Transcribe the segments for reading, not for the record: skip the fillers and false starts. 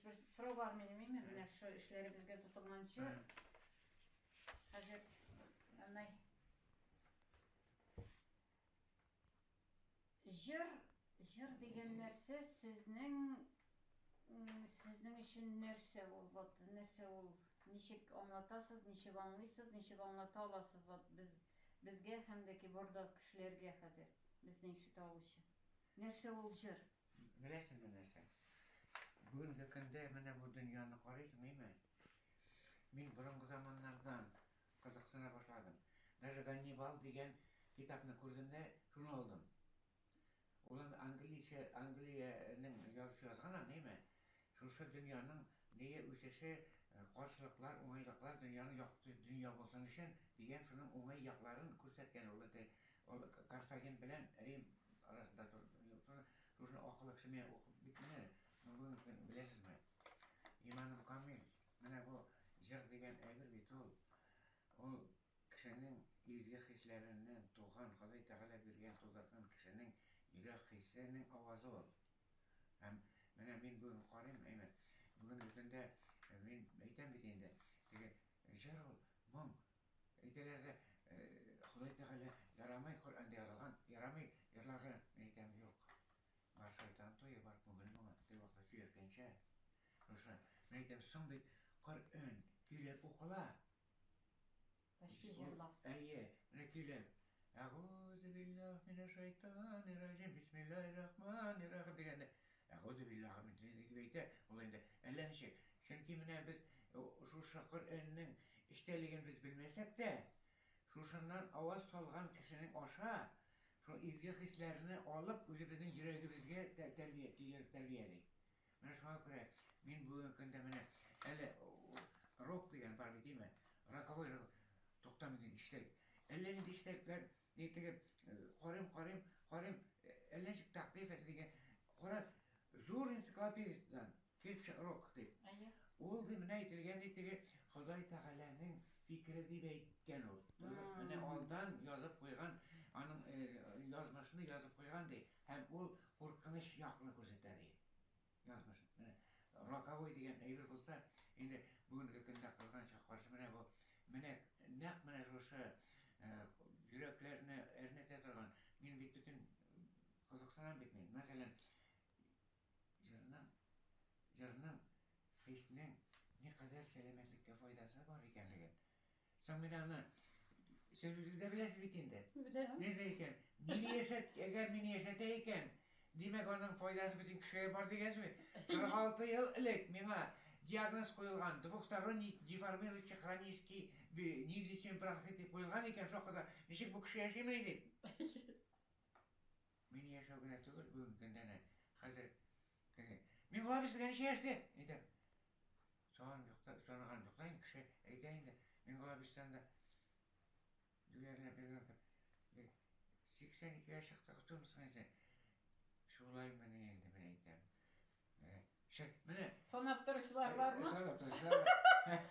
Бер сорау бар минем, име, менә шушы эшләребезгә тотынганчы. Хәзер әнәй. Җыр, җыр дигән нәрсә сезнең сезнең өчен нәрсә ул? Вот нәрсә ул? Ничек аңлатасыз, ничек аңлыйсыз, ничек аңлата аласыз вот без безгә һәм дә киборда кешеләргә хәзер безне ишетә алучы. Нәрсә ул җыр? Беләсеңме нәрсә? Бүгенге көндә менә бу дөньяны карыйсың, әйме? Мин борынгы заманнардан кызыксына башладым. Даже Ганнибал дигән китапны күрдем дә, шуны алдым. Ул анда английча, Англиянең язучы язган аны, әйме? Шушы дөньяның нее үсеше, каршылыклар, уңайлыклар, дөньяның якты дөнья булсын өчен дигән шуның уңай якларын күрсәткән ул. Ул Карфаген белән Рим арасында шушы акыллы кеше миңа укып бик менә. Ну, бүгенге көн беләсезме? Иманым камил. Менә бу җыр дигән әйбер бит ул. Ул кешенең изге хисләреннән туган, Ходай Тәгалә биргән, тудырган кешенең йөрәк хисенең авазы ул. Һәм менә мин бүген карыйм, әйме, бүгенге көндә мин әйтәм бит инде, теге җыр ул, моң. Әйтәләр дә, Ходай Тәгалә ярамый, Коръәндә язылган, ярамый җырларга. Мин әйтәм, юк. Бар шайтан туе, бар күңел моңы, теге вакытта сөйләшкәнчә. Шушы, мин әйтәм, соң бит Коръән көйләп укыла. Почти җырлап. Әйе, менә көйләп. Әгузе биллаһ минә шайтанир раҗим, бисмиллаһир рахманир рахим дигәндә, әгузе биллаһ дип әйтә, ул инде әллә ничек. Чөнки менә без шушы Коръәннең эчтәлеген без белмәсәк тә, шушыннан аваз салган кешенең аша шул изге хисләрне алып, үзебезнең йөрәгебезгә тәрбия, тәрбияли. Менә шуңа күрә мин бүгенге көндә менә әле рок дигән бар бит, әйме? Роковой рок. Туктамый дигән эчтәлек. Әллә нинди эчтәлекләр, ни теге карыйм, карыйм, карыйм, әллә ничек тәкъдим итә дигән. Кара, зур энциклопедиядан килеп чыга рок дип. Әйе. Ул ди менә әйтелгән ди теге Ходай Тәгаләнең фикере дип әйткән ул. Менә алдан язып куйган, аның язмышны язып куйган ди. Һәм ул куркыныч якны күрсәтә ди. Язмыш. Менә роковой дигән әйбер булса, инде бүгенге көндә кызганычка каршы менә бу менә нәкъ менә шушы йөрәкләрне әрнетә торган. Мин бит бөтен кызыксынам бит мин. Мәсәлән, җырның җырның хиснең никадәр сәламәтлеккә файдасы бар икәнлеген. Соң мин аны сез үзегез дә беләсез бит инде. Беләм. Нәрсә икән? Мине яшәт, әгәр мине яшәтә икән, димәк аның файдасы бөтен кешегә бар дигән сүз. 46 ел элек миңа диагноз куелган, двухсторонний деформирующий хронический неизлечимый бронхит дип куелган икән, шул кадәр ничек бу кеше яшиме дип. Мин яшәү генә түгел, бүгенге көндә дә хәзер теге. Мин болай сезгә ничә яшьтә? Әйтәм. Соң юкта, санаган юкта инде кеше әйтә инде. Мин Галабистанда юләренә биргән 82-гә чыктык, түмсең син. Шулай менә инде мин әйтәм. Менә санап торучылар бармы? Санап торучылар бар.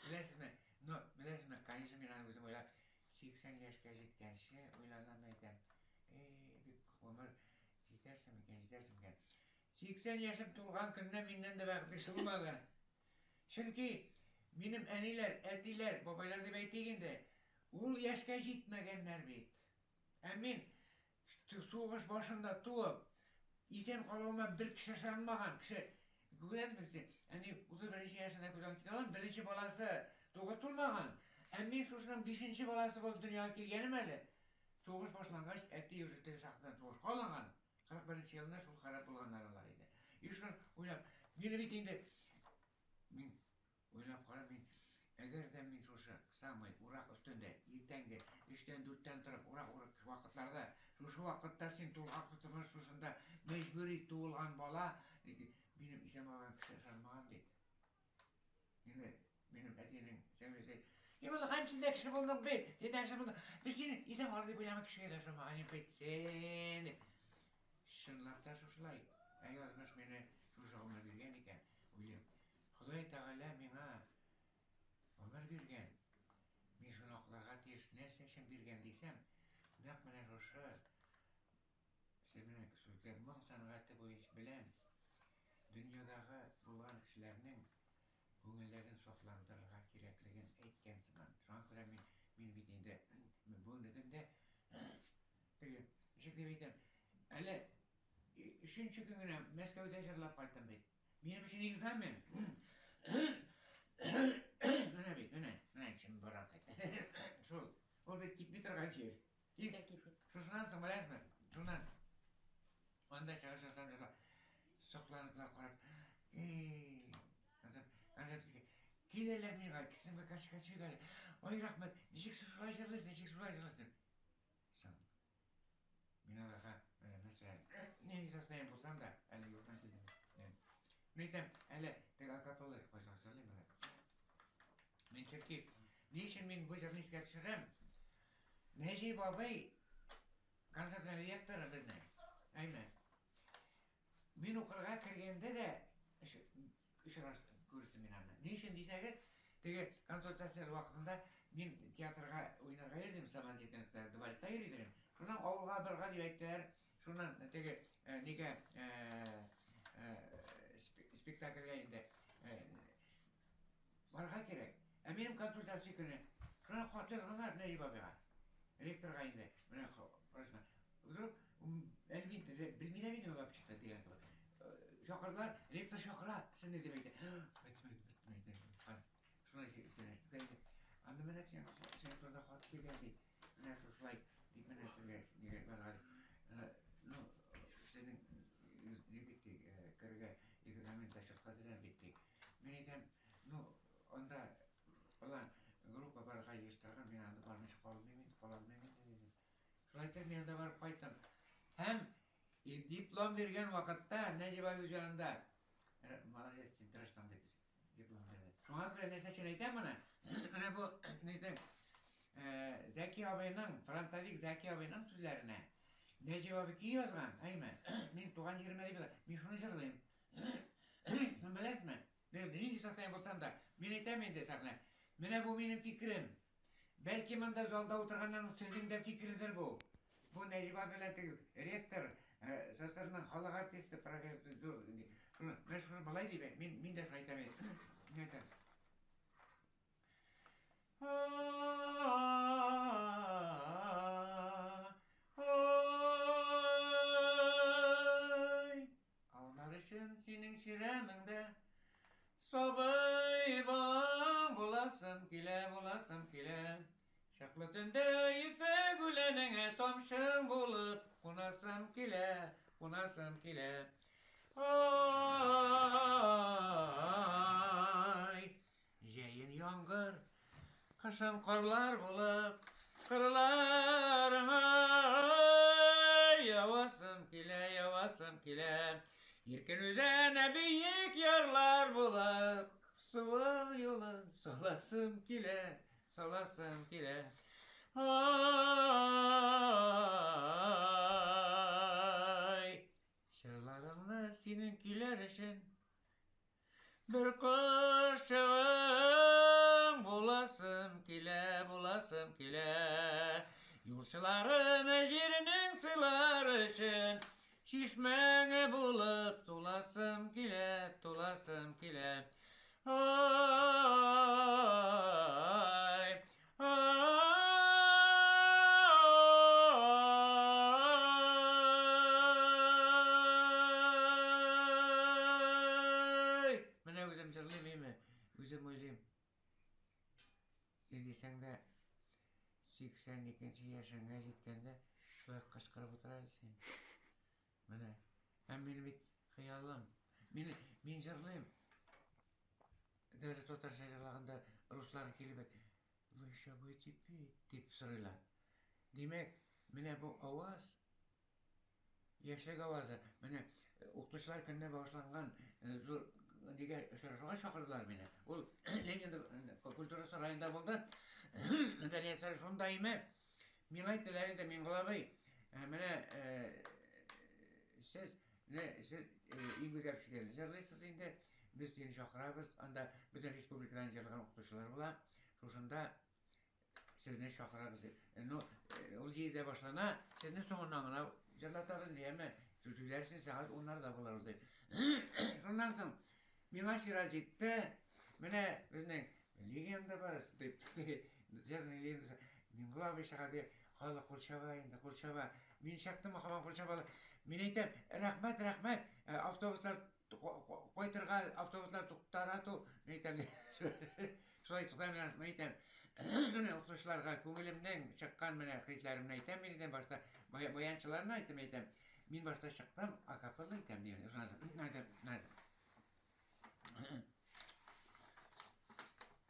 Беләсезме? Но, беләсезме, конечно, мин аны үзем уйлап 80 яшькә җиткәнче уйланам әйтәм. Эй, бик гомер җитәрсең микән, җитәрсең микән? 80 яшем тулган көнне миннән дә бәхетле кеше булмады. Чөнки минем әниләр, әтиләр, бабайлар дип әйтик инде, ул яшькә җитмәгәннәр бит. Ә мин сугыш башында туып, исән калуыма бер кеше ышанмаган кеше. Күрәсезме сез? Әни 31 яшендә күздән китә алган, беренче баласы тугыз тулмаган. Ә мин шушының бишенче баласы булып дөньяга килгәнем әле. Сугыш башлангач, әти уже теге шахтадан сугышка алынган. 41 елында шул харап булганнар алар иде. И шуны уйлап, мине бит инде мин уйлап карап, мин әгәр дә мин шушы самый урак өстендә иртәнге өчтән дүрттән торып урак урып вакытларда шушы вакытта син тулгак тотып шушында мәҗбүри туылган бала минем исән калган кеше ышанмаган бит. Инде минем әтинең сеңлесе, И балакаем, син дә кеше булдың бит, син дә кеше булдың. Без сине исән калыр дип уйламый кешегә дә ошамаган идем бит син. Чынлап та шушылай. Ә язмыш мине шушы гомер биргән икән, уйлыйм. Ходай Тәгалә миңа гомер биргән. Мин шуны акларга тиеш. Нәрсә өчен биргән дисәм, нәкъ менә шушы Сез менә сүзләр моң сәнгате буенча белән. Дөньядагы булган кешеләрнең күңелләрен сафландырырга кирәклеген әйткән сыман. Шуңа күрә мин бит инде бүгенге көндә теге, ничек дип әйтәм, әле өченче көн генә Мәскәүдә җырлап кайттым бит. Минем өчен экзамен. Менә бит, менә, менә чын барам. Шул, ул бит китми торган җир. Китә китеп. Шушыннан соң беләсезме? Шуннан анда чыгыш ясап җырла. Сокланыплар карап. Эй, концерт, концерт киләләр миңа, кесемгә качка чыга. Ой, рәхмәт, ничек шулай җырлыйсың, ничек шулай җырлыйсың дип. Соң. Мин аларга, мәсәлән, нинди состояние булсам да, әле юлдан килдем. Мин әйтәм, әле теге акапелла кайчан җырлыйм әле. Мин чөнки ни өчен мин бу җырны искә төшерәм? Нәҗип абый концертның ректоры безнең. Әйме. Мин укырга кергәндә дә очраштым, күрдем мин аны. Ни өчен дисәгез, теге консультация вакытында мин театрга уйнарга йөрдем, самодеятельностьта, дворецта йөри идем. Шуннан авылга барырга дип әйттеләр. Шуннан теге нигә спектакльгә инде барырга кирәк. Ә минем консультация көне. Шуннан хат язганнар Нәҗип абыйга. Ректорга инде. Менә просьба. Вдруг әле мин белми дә мине вообще-то дигән кебек. Чакырдылар, ректор чакыра, сезне дип әйтә. Бетмәде, бетмәде. Шулай сөйләштек инде. Анда менә син, син турында хат килгән ди. Менә шушылай дип менә сезгә нигә барырга дип. Ну, сезнең ни бит ди, керергә экзамен зачетка әзерләнеп бит ди. Мин әйтәм, ну, анда алар группа барырга җыештырган, мин анда бармыйча кала алмыйм инде, кала алмыйм инде дидем. Шулай итеп мин анда барып кайттым. Һәм диплом биргән вакытта Нәҗип абый үз янында, молодец, син тырыштың дип диплом бирде. Шуңа күрә нәрсә өчен әйтәм моны? Менә бу нидән Зәки абыйның, фронтовик Зәки абыйның сүзләренә Нәҗип абый көй язган, әйме? Мин туган җиремә дип, мин шуны җырлыйм. Син беләсезме? Мин нинди состояние булсам да, мин әйтәм инде сәхнә. Менә бу минем фикерем. Бәлки монда залда утырганнарның сезнең дә фикередер бу. Бу Нәҗип абый белән теге ректор, СССРның халык артисты, профессор зур. Шуны, менә шуны болай дип, мин дә шуны әйтәм инде. Мин әйтәм. Ай, аунар өчен синең чирәмеңдә сабый балаң буласым килә, буласым килә. Чаклы төндә ефәк үләнеңә тамчың булып кунасым килә, кунасым килә. Ай, җәен яңгыр, кышын карлар булып, кырларыңа явасым килә, явасым килә. Иркен үзәнә биек ярлар булып, суы юлын саласым килә, саласым килә. Ай, җырларыңны синең көйләр өчен бер кошчыгың буласым килә, буласым килә. Юлчыларын җирнең сыйлар өчен чишмәңе булып туласым килә, туласым килә. Ай, ай. Менә үзем җырлыйм име, үзем уйлыйм. Ни дисәң дә, 82 яшеңә җиткәндә шулай кычкырып утыра син. Менә. Һәм минем бит хыялым. Мин җырлыйм. Даже татарча җырлаганда руслар килеп, вы еще будете петь, дип сорыйлар. Димәк, менә бу аваз, яшьлек авазы. Менә укытучылар көненә багышланган зур нигә очрашуга чакырдылар мине. Ул Ленин культура сараенда булды. Мәдәният сарае шунда име. Миңа әйттеләр инде, Миңгол абый, менә сез, менә сез иң гүзәл кешеләрне җырлыйсыз инде. Без сине чакырабыз. Анда бөтен республикадан җырлаган укытучылар була. Шушында сезне чакырабыз дип. Ну, ул җирдә башлана, сезне соңыннан гына җырлатабыз, әмма Түләрсең, сәгать уннарда булыр ул, ди. Шуннан соң миңа чират җитте. Менә безнең легендабыз дип, җырның легендасы. Миңгол абый чыга ди, халык кул чаба инде, кул чаба. Мин чыктым, һаман кул чабалар. Мин әйтәм, рәхмәт, рәхмәт, автобуслар кайтырга автобуслар туктара ту, мин әйтәм, шулай туктам, мин әйтәм, менә укытучыларга күңелемнең чыккан менә хисләремне әйтәм, мин әйтәм, башта баянчыларны әйтәм, әйтәм, мин башта чыктым, акапелла әйтәм, дигән, әйтәм.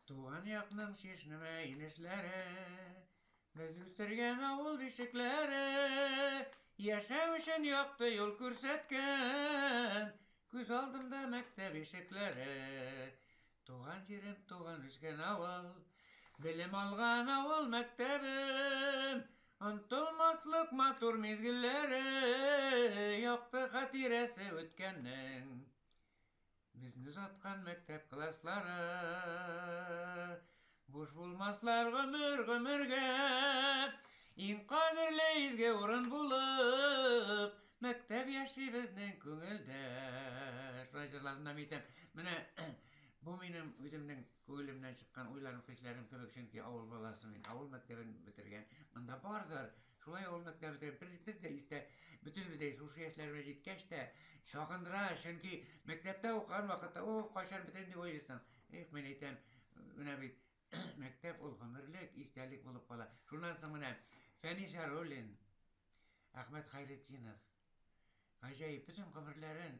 Туган якның чишмә инешләре, Без үстергән авыл бишекләре, Яшәү өчен якты юл күрсәткән, Күз алдымда мәктәп ишекләре. Туган җирем, туган үскән авыл, Белем алган авыл мәктәбем, Онтылмаслык матур мизгелләре, Якты хатирәсе үткәннең. Безне озаткан мәктәп класслары Буш булмаслар гомер гомергә. Иң кадерле изге урын булып, Мәктәп яши безнең күңелдә. Шулай җырладым да әйтәм. Менә бу минем үземнең күңелемнән чыккан уйларым, хисләрем кебек, чөнки авыл баласы мин, авыл мәктәбен бетергән. Монда бардыр. Шулай авыл мәктәбе бетергән. Без дә истә, бөтенебез дә шушы яшьләргә җиткәч тә чагындыра, чөнки мәктәптә укыган вакытта, о, кайчан бетерим дип уйлыйсың. Эх, мин әйтәм, менә бит мәктәп ул гомерлек истәлек булып кала. Шуннан соң менә Фәнис Яруллин, Әхмәт Хәйретдинов, гаҗәеп, бөтен гомерләрен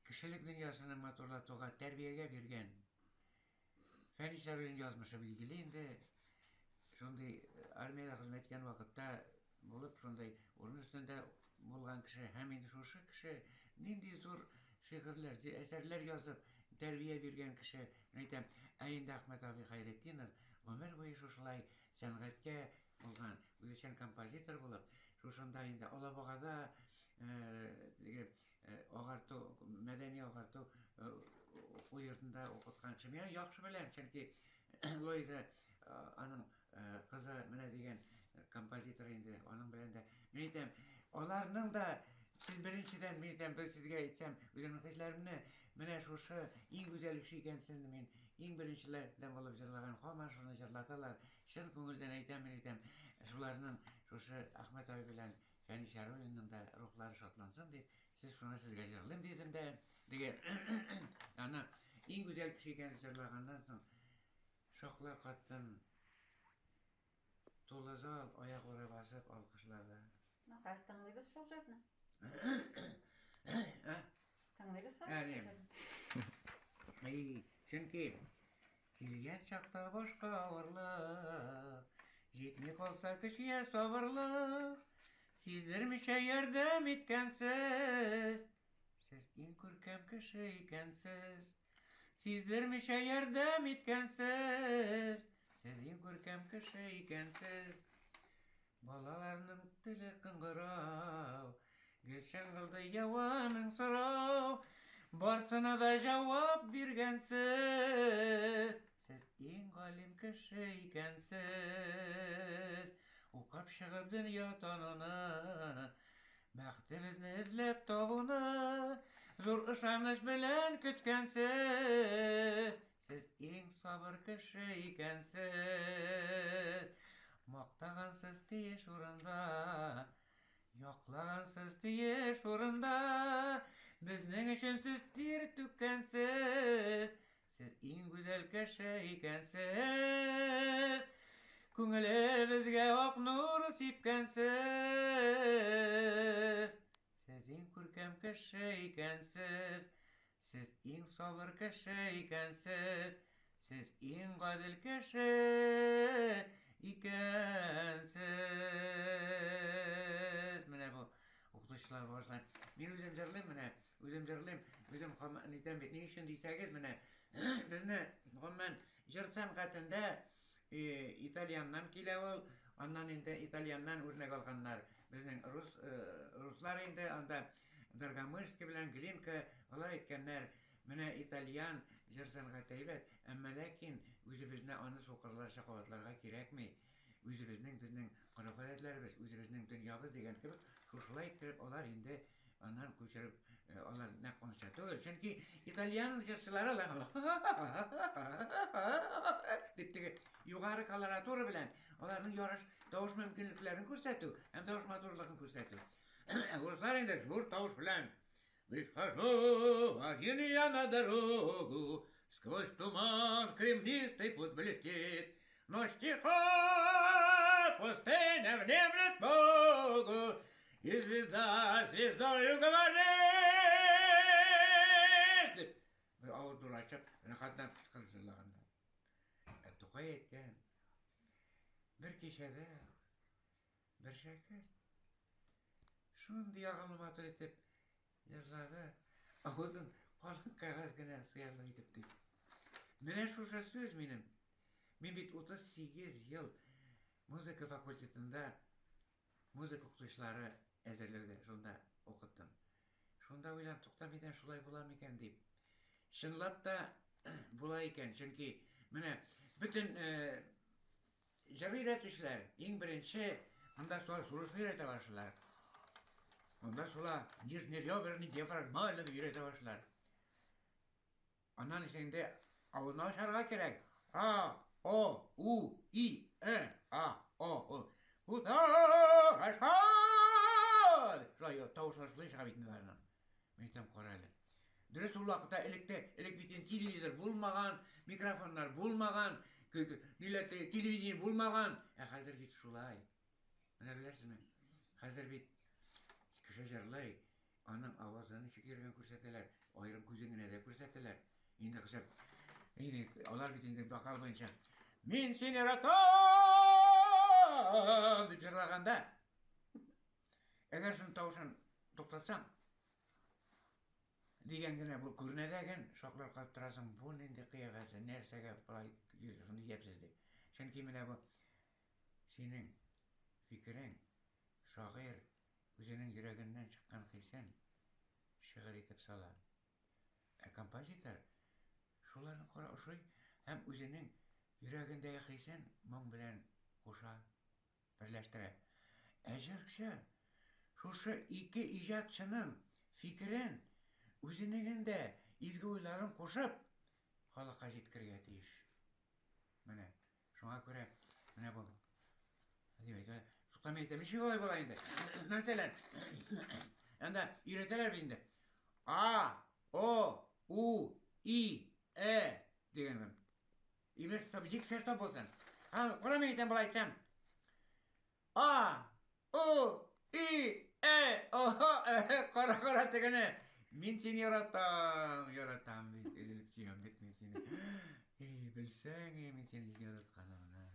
кешелек дөньясының матурлатуга, тәрбиягә биргән Фәнис Яруллин язмышы билгеле инде. Шундый армиядә хезмәт иткән вакытта булып, шундый урын өстендә булган кеше һәм инде шушы кеше нинди зур шигырьләр, әсәрләр язып, тәрбия биргән кеше, мин әйтәм, ә инде Әхмәт абый Хәйретдинов гомер буе шушылай сәнгатькә булган, үзешчән композитор булып, шушында инде Алабугада теге агарту, мәдәни агарту уку йортында укыткан кеше. Мин аны яхшы беләм, чөнки Луиза аның кызы менә дигән композитор инде, аның белән дә. Мин әйтәм, аларның да сез беренчедән, мин әйтәм, без сезгә әйтсәм, үземнең хисләремне, менә шушы иң гүзәл кеше икәнсен мин иң беренчеләрдән булып җырлаган, һаман шуны җырлаталар. Чын күңелдән әйтәм, мин әйтәм, шуларның шушы Әхмәт абый белән Фәнис Яруллинның да рухлары шатлансын дип, сез шуны сезгә җырлыйм дидем дә, теге аны иң гүзәл кеше икәнсез җырлаганнан соң шаклар каттым. Тулы зал аягүрә басып алкышлады. Ну, хәзер тыңлыйбыз шул җырны. Ә? Тыңлыйбыз Ә, хәзер не. шул җырны. Ай, чөнки килгән чакта башка авырлык, җитми калса кешегә сабырлык, сиздермичә ярдәм иткәнсез, сез иң күркәм кеше икәнсез. Сиздермичә ярдәм иткәнсез, сез иң күркәм кеше икәнсез. Балаларның теле кыңгырау, гел чыңгылдый ява мең сорау. Барсына да җавап биргәнсез, сез иң галим кеше икәнсез. Укып чыгып дөнья тануны, бәхетебезне эзләп табуны зур ышаныч белән көткәнсез. Сез иң сабыр кеше икәнсез. Мактагансыз тиеш урында, яклагансыз тиеш урында. Безнең өчен сез тир түккәнсез. Сез иң гүзәл кеше икәнсез. Күңелебезгә ак нур сипкәнсез. Сез иң күркәм кеше икәнсез. Сез иң сабыр кеше икәнсез. Сез иң гадел кеше икәнсез. Менә бу укытучылар башлар. Мин үзем җырлыйм менә, үзем җырлыйм, үзем һаман әйтәм бит, ни өчен дисәгез, менә безне гомумән җыр сәнгатендә итальяннан килә ул, аннан инде итальяннан үрнәк алганнар. Безнең рус руслар инде анда Даргомышский белән Глинка алар әйткәннәр, менә итальян җыр сәнгате әйбәт, әмма ләкин үзебезне аны сукырларча кабатларга кирәкми. Үзебезнең безнең гореф-гадәтләребез, үзебезнең дөньябыз дигән кебек, шушылай иттереп алар инде аннан күчереп, алар нәкъ анча түгел. Чөнки итальян җырчылары алар дип теге югары колоратура белән аларның ярыш тавыш мөмкинлекләрен күрсәтү һәм тавыш матурлыгын күрсәтү. Урыслар инде зур тавыш белән Выхожу один я на дорогу, Сквозь туман кремнистый путь блестит. Ночь тиха, пустыня внемлет Богу, И звезда звездою говорит. Дип, бер авыз зур ачып, рәхәтләнеп кычкырып җырлаганнар. Ә Тукай әйткән, бер кичәдә бер шәкерт шундый ягымлы матур итеп җырлады, авызын калын кәгазь генә сыярлык итеп дип. Менә шушы сүз минем. Мин бит 38 ел музыка факультетында музыка укытучылары әзерләүдә шунда укыттым. Шунда уйланып туктам икән, шулай була микән дип. Чынлап та була икән, чөнки менә бөтен җыр өйрәтүчеләр иң беренче монда шулар сулышны өйрәтә башлыйлар. Монда шула нижний реберный диафрагмальный дип өйрәтә башлыйлар. Аннан исә инде авызны ачарга кирәк. А, О, У, И, Э, А, О, У. Куда Шулай тавышлар шулай чыга бит инде аларның. Мин әйтәм, кара әле. Дөрес ул вакытта электә, элек бит инде телевизор булмаган, микрофоннар булмаган, ниләр телевидение булмаган. Ә хәзер бит шулай. Менә беләсезме? Хәзер бит кеше җырлый, аның авазы ничек йөргән күрсәтәләр, аерым күзен генә дә күрсәтәләр. Инде кеше, инде алар бит инде вокал буенча Мин сине яратам дип җырлаганда, әгәр шуның тавышын туктатсаң, дигән генә бу күренә дә ген, шаклар катып торасың, бу нинди кыяфәтле, нәрсәгә болай шундый ямьсез дип. Чөнки менә бу синең фикерең, шагыйрь үзенең йөрәгеннән чыккан хисен шигырь итеп сала. Ә композитор шуларны кара ошый һәм үзенең йөрәгендәге хисен моң белән куша. Берләштерә. Ә җырчы шушы ике иҗатчының фикерен, үзенекен дә изге уйларын кушып, халыкка җиткерергә тиеш. Менә шуңа күрә менә бу дип әйтә. Тукта мин әйтәм, ничек алай була инде? Мәсәлән, анда өйрәтәләр бит инде. А, О, У, И, Э дигән. Имеш, чтоб дикция чтоб булсын. А, кара мин әйтәм, болай әйтсәм. А, У, И, Э, О, Э, кара, кара тегене. Мин сине яратам, яратам бит, өзелеп сөям бит мин сине. Эй, белсәң, эй, мин сине яратканымны.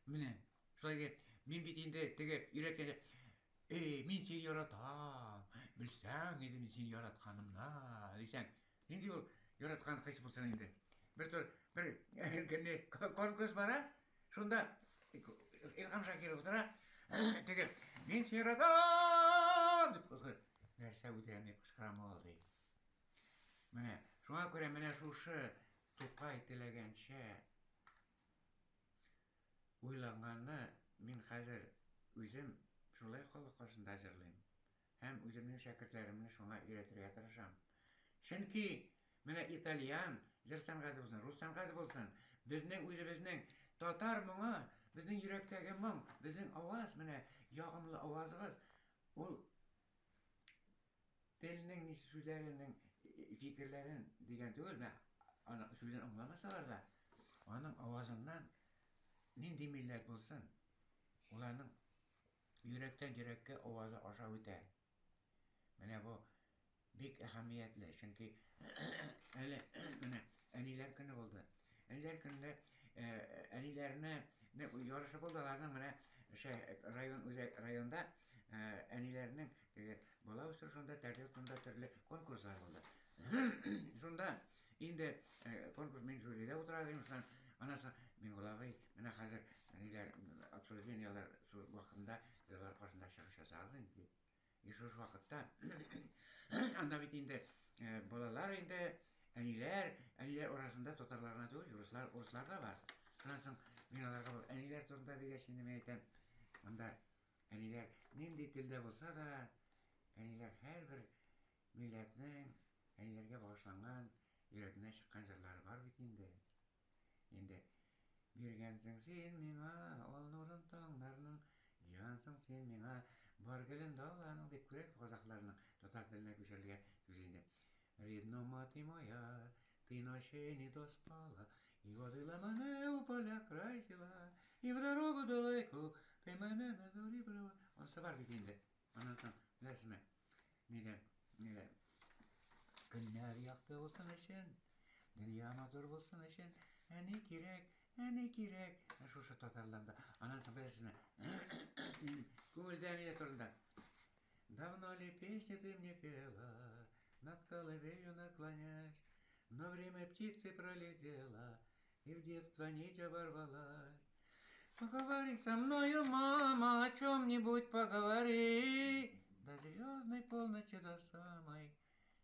Менә, шулай дип, мин бит инде теге өйрәткәндә, эй, мин сине яратам, белсәң иде мин сине яратканымны, дисәң, Нинди ул яраткан хис булсын инде. Бер төр, бер көнне конкурс бара, шунда Илһам Шакиров утыра, теге, мин сине яратам дип кычкыра. Нәрсә үтерәм дип кычкырам ул ди. Менә, шуңа күрә менә шушы Тукай теләгәнчә уйланганны мин хәзер үзем шулай халык каршында җырлыйм. Һәм үземнең шәкертләремне шуңа өйрәтергә тырышам. Чөнки менә итальян җыр сәнгате булсын, рус сәнгате булсын, безнең үзебезнең татар моңы, безнең йөрәктәге моң, безнең аваз, менә ягымлы авазыбыз, ул телнең ни сүзләренең фикерләрен дигән түгел, менә аны сүзен аңламасалар да, аның авазыннан нинди милләт булсын, уларның йөрәктән йөрәккә авазы аша үтә. Менә бу бик әһәмиятле, чөнки әле менә әниләр көне булды. Әниләр көнендә э, әниләрне ярышы булды, аларның менә район үзәк районда э, әниләрнең теге бала үстерү шунда тәрбия турында төрле конкурслар булды. Шунда инде э, конкурс мин жюрида утыра идем, шуннан анасы Миңгол абый менә хәзер ниләр обсуждениеләр шул вакытында алар каршында чыгыш ясагыз инде дип. И шушы вакытта анда бит инде э, балалар инде әниләр, әниләр арасында татарлар гына түгел, урыслар, урыслар да бар. Шуннан соң Мин аларга әниләр турында дигәч инде мин әйтәм, монда әниләр нинди телдә булса да, әниләр һәрбер милләтнең әниләргә багышланган йөрәгеннән чыккан җырлары бар бит инде. Инде биргәнсең син миңа ал нурын таңнарның, җыйгансың син миңа бар гөлен даланың дип күрә казахларның татар теленә күчерелгән сүз инде. Рідно мати моя, ты ночей не доспала, и водила мене у поля край села, и в дорогу далеку ты мене на зорі брала. Анысы бар бит инде. Аннан соң, беләсезме, нидә, нидә, көннәр якты булсын өчен, дөнья матур булсын өчен, әни кирәк, әни кирәк. Ә шушы татарларда. Аннан соң, беләсезме, күңелдә әниләр турында. Давно ли песни ты мне пела, над колыбелью наклонясь, но время птицы пролетело, и в детство нить оборвалась. Поговори со мною, мама, о чем-нибудь поговори. До звездной полночи, до самой,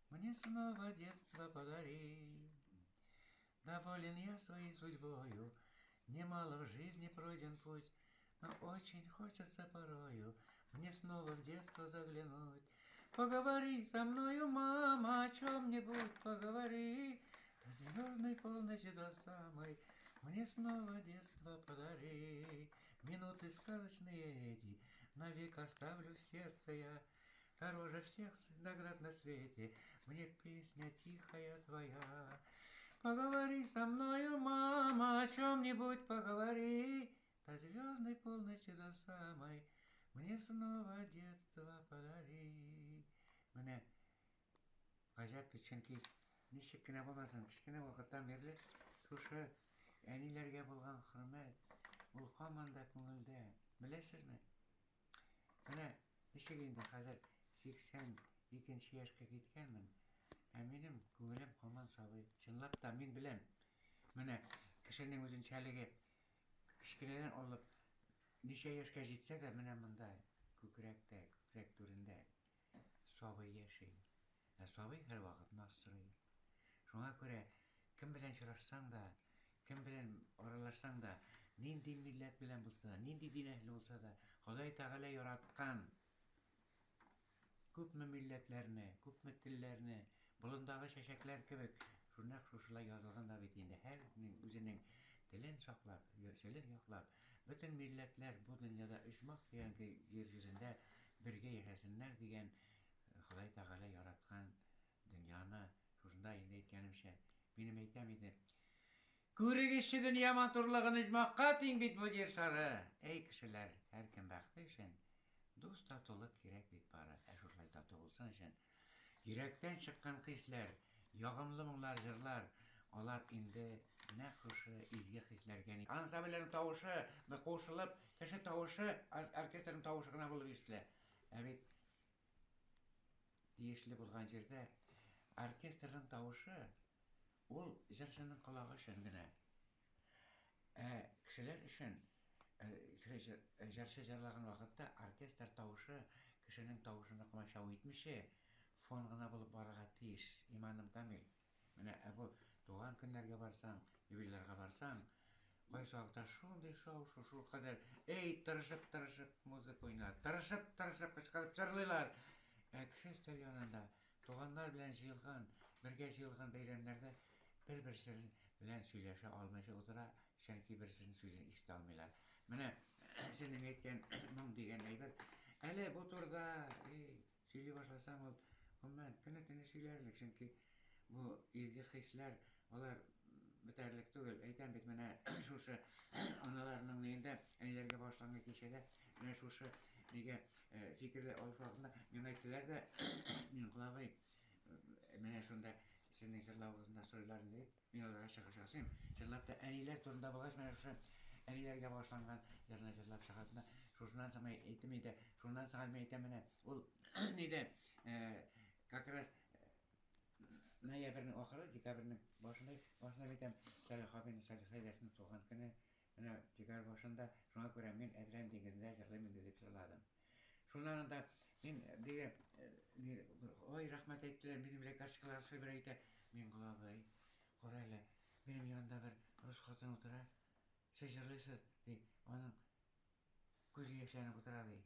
мне снова детство подари. Доволен я своей судьбою, немало в жизни пройден путь, но очень хочется порою мне снова в детство заглянуть. Поговори со мною, мама, о чем-нибудь поговори. До звездной полночи, до самой, мне снова детство подари. Минуты сказочные эти навек оставлю в сердце я. Дороже всех наград на свете мне песня тихая твоя. Поговори со мною, мама, о чем-нибудь поговори. До звездной полночи, до самой, мне снова детство подари. Менә гаҗәп бит, чөнки ничек кенә булмасын, кечкенә вакыттан бирле шушы әниләргә булган хөрмәт, ул һаман да күңелдә. Беләсезме? Менә ничек инде хәзер 82 яшькә киткәнмен, ә минем күңелем һаман сабый. Чынлап та мин беләм. Менә кешенең үзенчәлеге кечкенәдән алып ничә яшькә җитсә дә, менә монда күкрәктә, күкрәк түрендә сабый яши. Ә сабый һәрвакыт наз сорый. Шуңа күрә кем белән очрашсаң да, кем белән аралашсаң да, нинди милләт белән булса да, нинди дин әһеле булса да, Ходай Тәгалә яраткан күпме милләтләрне, күпме телләрне, болындагы чәчәкләр кебек, шуннак шушылай язылган да бит инде. Һәркемнең үзенең телен саклап, телен яклап, бөтен милләтләр бу дөньяда оҗмах дигән җир йөзендә бергә яшәсеннәр дигән Ходай Тәгалә яраткан дөньяны, шушында инде әйткәнемчә, минем әйтәм иде, Күрегезче дөнья матурлыгын оҗмахка тиң бит бу җир шары! Әй, кешеләр, һәркем бәхте өчен дус татулык кирәк бит бары. Ә шушылай тату булсын өчен йөрәктән чыккан хисләр, ягымлы моңнар, җырлар, алар инде нәкъ шушы изге хисләргә. Ансамбльләрнең тавышы кушылып, кеше тавышы, оркестрның тавышы гына булып ишетелә. Ә бит тиешле булган җирдә оркестрның тавышы ул җырчының колагы өчен генә. Ә кешеләр өчен җырчы җырлаган вакытта оркестр тавышы кешенең тавышына комачау итмичә фон гына булып барырга тиеш. Иманым камил. Менә ә бу туган көннәргә барсаң, юбилейларга барсаң, кайсы вакытта шундый шау-шу, шул кадәр, эй, тырышып-тырышып музыка уйнар, тырышып-тырышып кычкырып җырлыйлар. Ә кеше өстәл янында туганнар белән җыелган, бергә җыелган бәйрәмнәрдә бер-берсе белән сөйләшә алмыйча утыра, чөнки берсенең сүзен ишетә алмыйлар. Менә сезнең әйткән моң дигән әйбер. Әле бу турыда, эй, Сөйли башласаң, ул, гомумән, көне-төне сөйләрлек, чөнки бу изге хисләр, алар бетәрлек түгел. Әйтәм бит, менә шушы аналарның ниендә, әниләргә багышланган кичәдә, менә шушы нигә э, фикерләр алыш вакытында миңа әйттеләр дә, Миңгол абый, э, менә шунда сезнең җырлавыгызны да сорыйлар инде дип, Мин аларга чыгыш ясыйм. Чынлап та әниләр турында булгач, менә шушы әниләргә багышланган җырны җырлап чыгасың да, шушыннан соң әйтем инде, шуннан соң мин әйтәм менә, ул нидә, э, как раз э, ноябрьнең ахыры, декабрьнең башында, башында әйтәм, Салих абыйның, Салих Сәйдәшнең туган көне, менә декабрь башында, шуңа күрә мин Әдрән диңгезендә җырлыйм инде дип җырладым. Шуннан анда мин диге, ой, рәхмәт әйттеләр, минем белән карточкалар бер әйтә. Миңгол абый, кара әле, минем янда бер рус хатын утыра. Сез җырлыйсыз, ди, аның күзе яшьләнеп утыра, ди.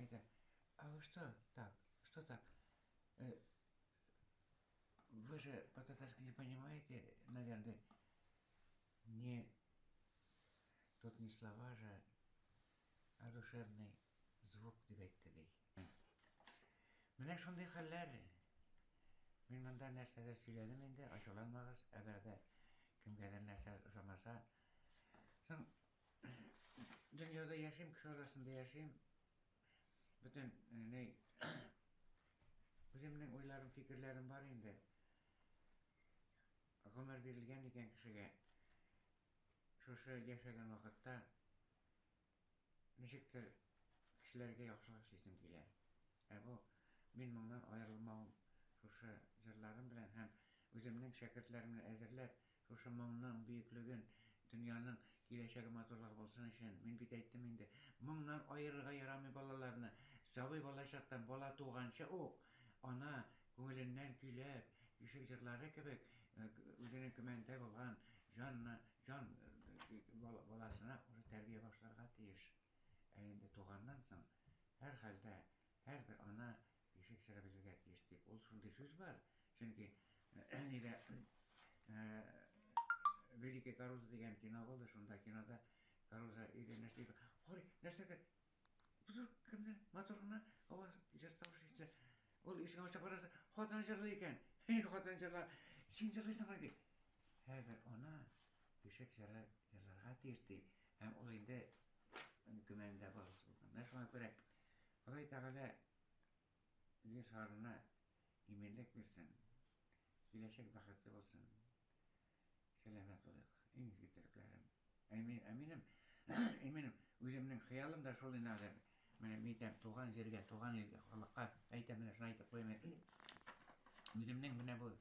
Әйтә, а вы что так, что так? Э, вы же по-татарски не понимаете, наверное, не, тут не слова же, а душевный звук дип әйтте, ди. Менә шундый хәлләр. Мин монда нәрсәдер сөйләдем инде, ачуланмагыз, әгәр дә кемгәдер нәрсә ошамаса. Соң дөньяда яшим, кеше арасында яшим. Бөтен э, ни үземнең уйларым, фикерләрем бар инде. Гомер бирелгән икән кешегә. Шушы яшәгән вакытта Ничектер кешеләргә яхшылык эшлисем килә. Ә бу мин моңнан аерылмавым шушы җырларым белән һәм үземнең шәкертләремне әзерләп, шушы моңның бөеклеген, дөньяның киләчәге матурлыгы булсын өчен, мин бит әйттем инде, моңнан аерырга ярамый балаларны. Сабый балачактан, бала туганчы ук ана күңеленнән көйләп, ишек җырлары кебек, э, үзенең көмәндә булган җанны Җан баласына уже тәрбия башларга тиеш. Ә инде туганнан соң, һәрхәлдә, һәрбер ана бишек җыры белергә тиеш дип. Ул шундый сүз бар. Чөнки нидә Великая Каруза дигән кино булды, шунда кинода Каруза өйдә нәрсә Карый, нәрсәдер Бузур кемдер матур гына аваз җыр тавышы ишетелә. Ул ишек ача караса, хатын җырлый икән. Эй, хатын җырлар. Син җырлыйсыңмы ди. Һәрбер ана бишек җыры җырларга тиеш ди. Һәм ул инде көмәндә баласы булган. Менә шуңа күрә Ходай Тәгалә җир шарына иминлек бирсен. Киләчәк бәхетле булсын. Сәламәт булыйк. Иң изге теләкләрем. Ә мин, ә минем, ә минем үземнең хыялым да шул инде хәзер. Менә мин әйтәм, туган җиргә, туган илгә, халыкка әйтәм, менә шуны әйтеп куймыйм. Үземнең менә бу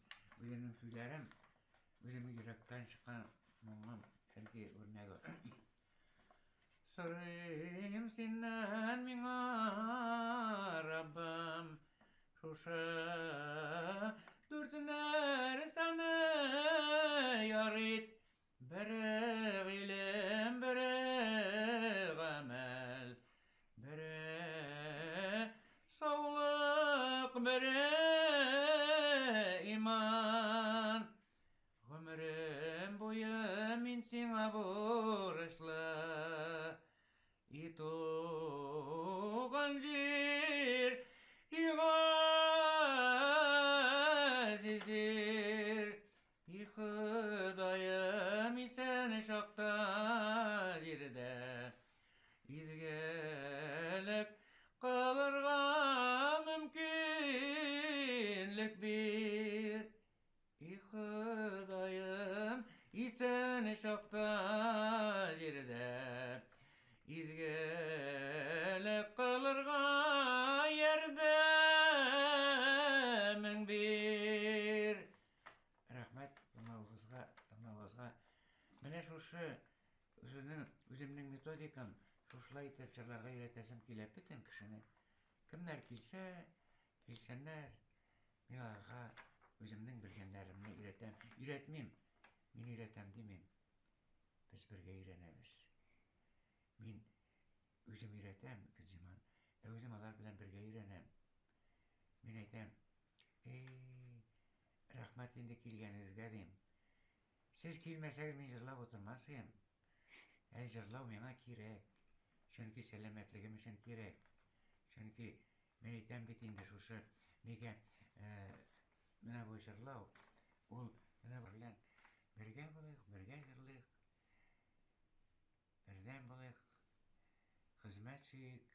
үземнең сүзләрем, үземнең йөрәктән чыккан моңым, чөнки үрнәге. Сорыйм синнән миңа, Раббым, шушы дүрт нәрсәне яр ит. Бере гыйлем, бере гамәл, бере саулык, бере иман. Гомерем буе мин сиңа бурычлы. И туган җир, и газиз җир, и Ходаем исән чакта җирдә изгелек кылырга мөмкинлек бир. И Ходаем, исән чакта җирдә изгелек кылырга ярдәмең бир. Рәхмәт тыңлавыгызга, тыңлавыгызга. Менә шушы үземнең үземнең методикам, шушылай итеп җырларга өйрәтәсем килә бөтен кешене. Кемнәр килсә, килсеннәр. Мин аларга үземнең белгәннәремне өйрәтәм. Өйрәтмим. Мин өйрәтәм димим. Без бергә өйрәнәбез. Мин үзем өйрәтәм, Гөлзиман, ә үзем алар белән бергә өйрәнәм. Мин әйтәм, эй, рәхмәт инде килгәнегезгә дим. Сез килмәсәгез, мин җырлап утырмас идем. Ә җырлау миңа кирәк. Чөнки сәламәтлегем өчен кирәк. Чөнки Мин әйтәм бит инде шушы нигә э, менә бу җырлау ул менә белән бергә булыйк, бергә җырлыйк. Бердәм булыйк. Хезмәт сөйик,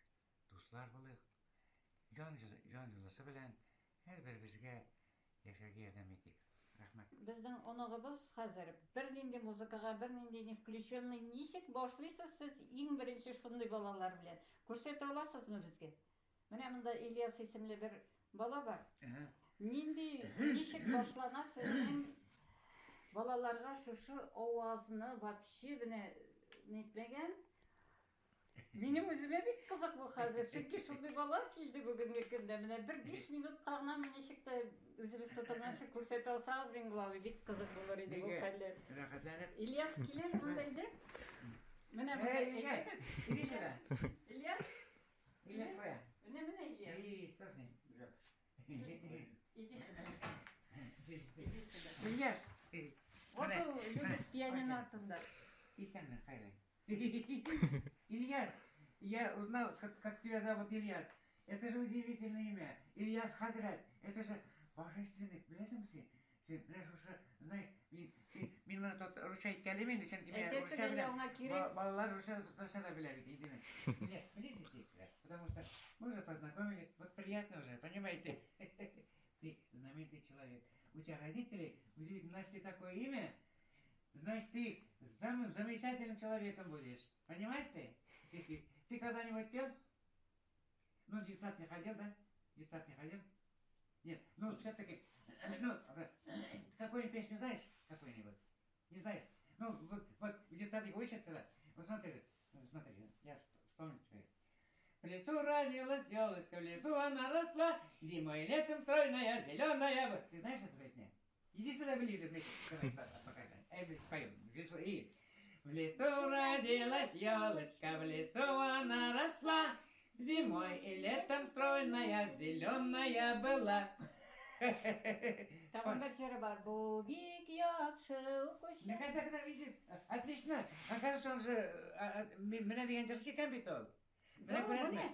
дуслар булыйк. Җан җан җылысы белән һәрберебезгә яшәргә ярдәм итик. Рәхмәт. Безнең оныгыбыз хәзер бернинди музыкага, бернинди не включенный. Ничек башлыйсыз сез иң беренче шундый балалар белән? Күрсәтә аласызмы безгә? Менә монда Ильяс исемле бер бала бар. Нинди, ничек башлана сезнең балаларга шушы авазны вообще менә нитмәгән? Минем үземә бик кызык бу хәзер, чөнки шундый бала килде бүгенге көндә. Менә бер 5 минутка гына ничек тә үзебез тотынганчы күрсәтә алсагыз, мин главный, бик кызык булыр иде бу хәлләр. Рәхәтләнеп. Ильяс килә монда иде. Менә менә Ильяс. Иди сюда. Ильяс. Ильяс кая? Менә менә Ильяс. И, что с ним? Иди сюда. Иди сюда. Ильяс. Вот ул любит пианино артында. Исәнме, хәйле. Ильяс, я узнал, как тебя зовут Ильяс. Это же удивительное имя. Ильяс Хазрат. Это же божественный. Беләсеңме син? Син менә шушы, знаешь, мин син мин моны тот русча әйткәлим инде, чөнки мин русча беләм. Балалар русча татарча да белә бит, инде. Ильяс, ближе сядь сюда, потому что мы уже познакомились, вот приятно уже, понимаете? Ты знаменитый человек. У тебя родители удивительно нашли такое имя, значит, ты самым замечательным человеком будешь. Понимаешь ты? Ты когда-нибудь пел? Ну, в детсад не ходил, да? В детсад не ходил? Нет, ну, все-таки, ну, какую-нибудь песню знаешь? Какую-нибудь? Не знаешь? Ну, вот, вот в детсаде учатся, да? Вот смотри, смотри, я вспомню теперь. В лесу родилась елочка, в лесу она росла, зимой и летом стройная, зеленая. Ты знаешь эту песню? Иди сюда ближе, ближе. Давай, пока. Эй, споем. В лесу, и... В лесу родилась елочка, в лесу она росла, зимой и летом стройная, зеленая была. Тагын бер җыры бар. Бу бик яхшы укучы. Ну, когда, когда видит, отлично. Оказывается, он же, менә дигән җырчы икән бит ул. Менә күрәсезме?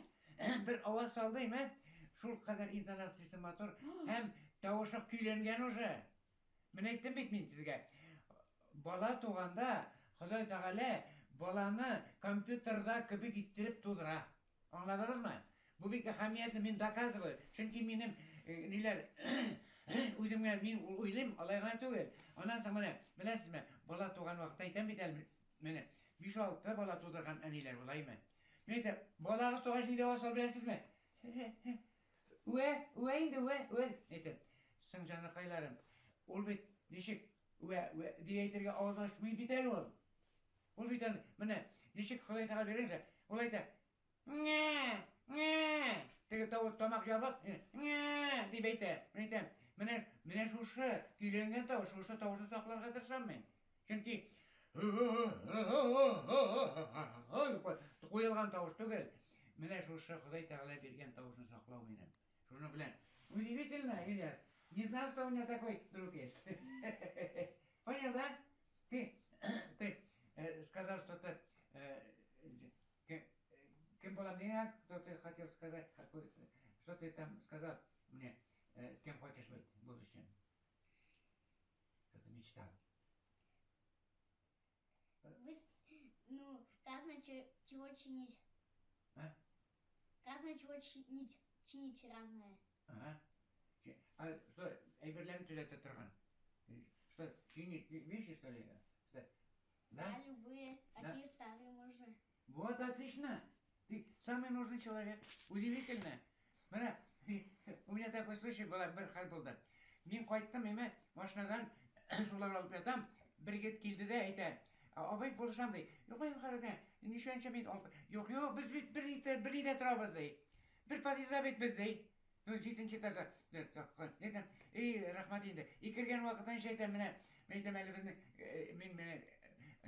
Бер аваз салды, әйме? Шул кадәр интонациясе матур һәм тавышы көйләнгән уже. Менә әйттем бит мин сезгә. Бала туганда Ходай Тәгалә баланы компьютерда кебек иттереп тудыра. Аңладыгызмы? Бу бик әһәмиятле, мин доказываю. Чөнки минем ниләр үзем генә мин уйлыйм, алай гына түгел. Аннан соң менә, беләсезме, бала туган вакытта әйтәм бит әле, менә 5-6 бала тудырган әниләр булаймы? Мин әйтәм, балагыз тугач нинди аваз салып беләсезме? Үә, үә инде, үә, үә. Әйтәм, соң җаныкайларым, ул бит ничек үә, үә дип әйтергә авызын ачмый бит әле ул. Ул бит аны, менә ничек Ходай Тәгалә биргәнчә, ул әйтә, Ңә, ңә, теге тавыш тамак ябык, ңә дип әйтә. Мин әйтәм, менә, менә шушы көйләнгән тавыш, шушы тавышны сакларга тырышам мин. Чөнки куелган тавыш түгел. Менә шушы Ходай Тәгалә биргән тавышны саклау минем. Шуның белән. Удивительно, Ильяс. Не знал, что у меня такой друг есть. Понял, да? Ты, ты сказал, что ты кем булам дигән, кто ты хотел сказать, какой, что ты там сказал мне, с кем хочешь быть в будущем? Что ты мечтал? Ну, разное чего чинить. А? Разное чего чинить, чинить разное. Ага. А что, әйберләрне төзәтә торган? Что, чинить вещи, что ли? Что? Да? Да, любые. Такие да? Старые можно. Вот, отлично. Ты самый нужный человек. Удивительно. Менә, у меня такой случай был, бер хәл булды. Мин кайттым, әмма машинадан сулар алып ятам. Бер егет килде дә әйтә, абый булышам ди. Юк, мин хәзер ничәнче мин алып. Юк, юк, без бит бер өйдә, бер өйдә торабыз ди. Бер подъездда бит без ди. Ну, җиденче этажда. Әйтәм, эй, рәхмәт инде. И кергән вакытта ничә әйтәм, менә, мин әйтәм, әле безнең, мин менә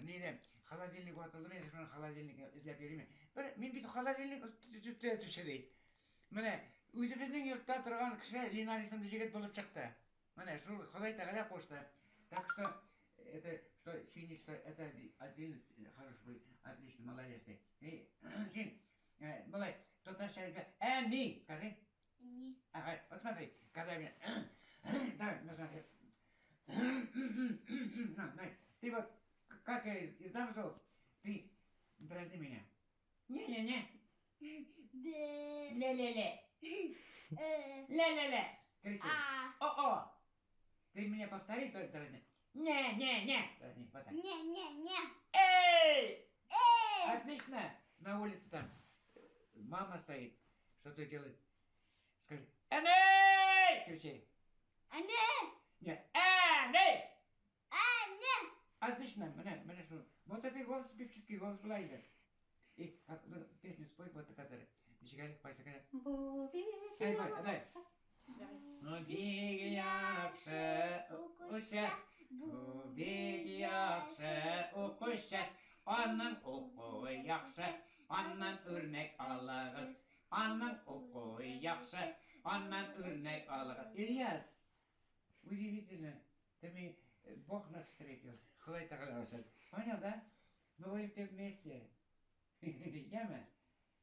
нидә холодильник ватылды, мин шуны холодильник эзләп йөрим. Бер мин бит холодильник төзәтүче ди. Менә үзебезнең йортта торган кеше Ленар исемле егет булып чыкты. Менә шул Ходай Тәгалә кушты. Так что это что чинить, что это отдельно хороший будет, отлично, молодец ты. И, син, болай, татарча әйтә, әни, скажи. Ни. Ага, вот смотри, когда мне... Давай, ну смотри. На, на, ты вот, как я издам звук, ты дразни меня. Не-не-не. Б. Ле-ле-ле. Э. Ле-ле-ле. Кричи. А. О-о. Ты меня повтори, только дразни. Не-не-не. Дразни, вот так. Не-не-не. Эй! Эй! Отлично. На улице там мама стоит. Что-то делает. Скажи. Эней! Кричи. Әне! Не. Эней! Әне! Отлично. Менә, менә шул. Вот это голос, певческий голос була инде. И, как, ну, песню спой, вот, которая. Ничек әле, кайсы кенә? Бу бик Әй, бай, давай. Давай. Ну, бик яхшы укучы, бу бик яхшы укучы, аның укуы яхшы, аннан үрнәк алыгыз, аның укуы яхшы, аннан үрнәк алыгыз. Ильяс, удивительно, ты мне, Бог нас встретил, Ходай Тәгалә алсын. Понял, да? Мы будем вместе. Яме?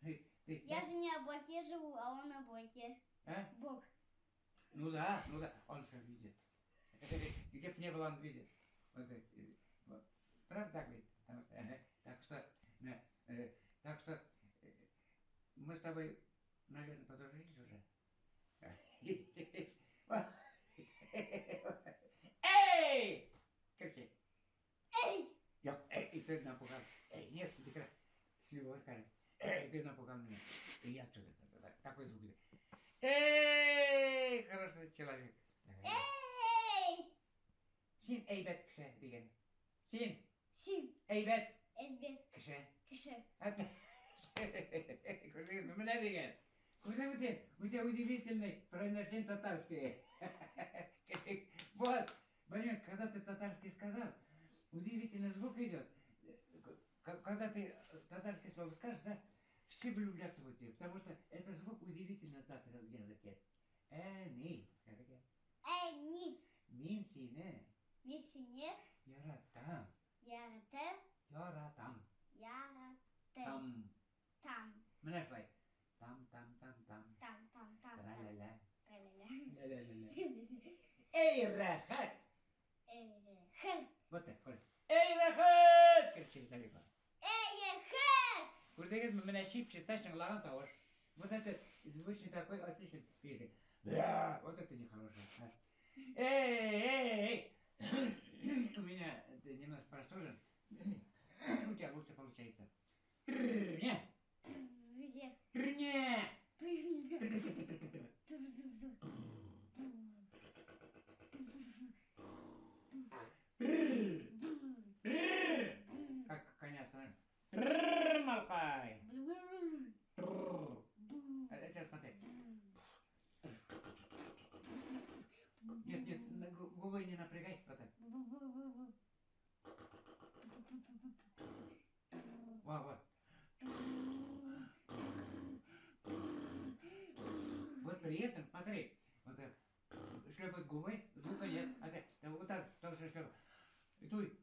Ты, Я же не облаке живу, а он на облаке. А? Бог. Ну да, он все видит. Где б не было, он видит. Вот, вот. Правда так ведь? Потому что, ага. Так что, да, так что мы с тобой, наверное, подружились уже. Эй! Кричи. Эй! Я, эй, и ты напугал. Эй, нет, ты как с любовью скажи. Эй, ты напугал меня. И я что-то такой звук. Эй, хороший человек. Эй! Син әйбәт кеше дигән. Син Син. әйбәт Әйбәт кеше. кеше. Күрдеңме, менә дигән. Күрдеңме син? У тебя удивительный произношение татарский. Вот, понимаешь, когда ты татарский сказал, удивительный звук идет. Когда ты татарское слово скажешь, да, все влюблятся в тебя, потому что это звук удивительно в языке. Әни, скажи. Әни. Мин сине Мин сине яратам. яратам. Яратам. Яратам. Там. Там. Менә шулай. Там, там, там, там. Там, там, там, там. Тра-ля-ля. Тра-ля-ля. Ля-ля-ля-ля. Эй, рәхәт! Эх. Вот так, күр. Эй, рәхәт! Кричит далеко. Эх. Күрдегезме, менә чип-чиста чыңлаган тавыш. Вот это звучный такой отличный песня. Бля, вот это нехорошее. А. Эй, эй, эй! У меня ты немножко простужен. У тебя лучше получается. Не, не. Как коня остановим. Малкай. Это смотри. Нет, нет, губы не напрягай. Вот так. Во, вот. Вот при этом, смотри, вот так, шлепает губы, звука нет. А ты, да, вот так тоже шлепает. И тут.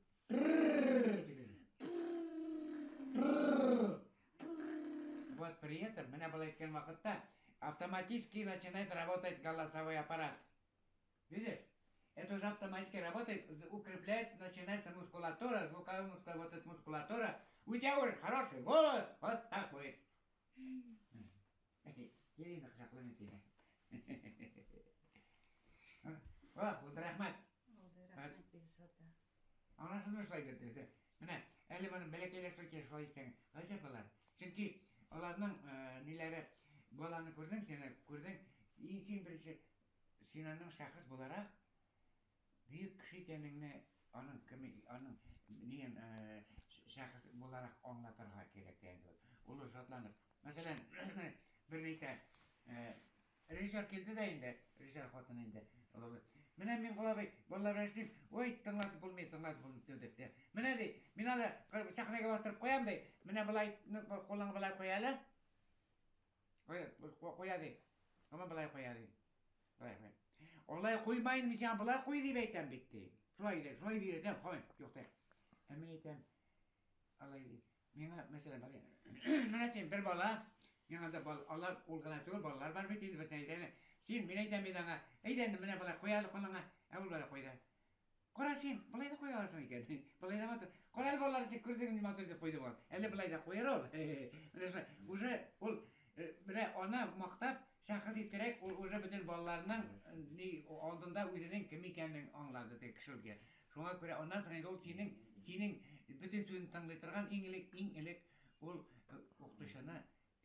Вот при этом, менә болай әйткән вакытта, автоматически начинает работать голосовой аппарат. Видишь? Это уже автоматически работает, укрепляет, начинается мускулатура, звуковая мускулатура, вот эта мускулатура. У тебя уже хороший голос, вот так будет. Ирина кочаклыйм сине. О, булды, рәхмәт. Булды, рәхмәт, Бигзада. Аңлашылмый шулай бит. Менә, әле моны бәләкәйләр шулай шулай итсәң, гаҗәп алар. Чөнки аларның ниләре, баланы күрдең, син күрдең, син беренче, син аның шәхес буларак бөек кеше икәнеңне, аның кем, аның ниен шәхес буларак аңлатырга кирәк дигән кебек. Ул шатланып. Мәсәлән, бер нәрсә, режиссер килде дә инде, режиссер хатыны инде. Менә мин Кол абый, балалар белән эшлим. Ой, тыңлатып булмый, тыңлатып булмый дип. Менә ди, мин аны сәхнәгә бастырып куям ди. Менә болай кулыңны болай куя әле. Куя, куя ди. Ама болай куя ди. Болай куя. Алай куймайын, мин сиңа болай куй дип әйтәм бит ди. Шулай ди, шулай өйрәтәм, кой, юк ди. Ә мин әйтәм, алай ди. Миңа, мәсәлән, бала, менә син бер бала, миңа да бал, алар ул гына түгел, балалар бар бит инде, берсен әйтәм, син, мин әйтәм бит аңа, әйдә инде, менә болай куя әле кулыңа, ә ул болай куйды. Кара син, болай да куя аласың икән. Болай да матур. Кара әле балалар ничек күрдеңме, матур итеп куйды бал. Әле болай да куяр ул. Менә шулай. Уже ул менә аны мактап, шәхес иттерәк, ул уже бөтен балаларның ни алдында үзенең кем икәнен аңлады теге кешелгә. Шуңа күрә аннан соң инде ул синең бөтен сүзен тыңлый торган иң элек, иң элек ул укытучыны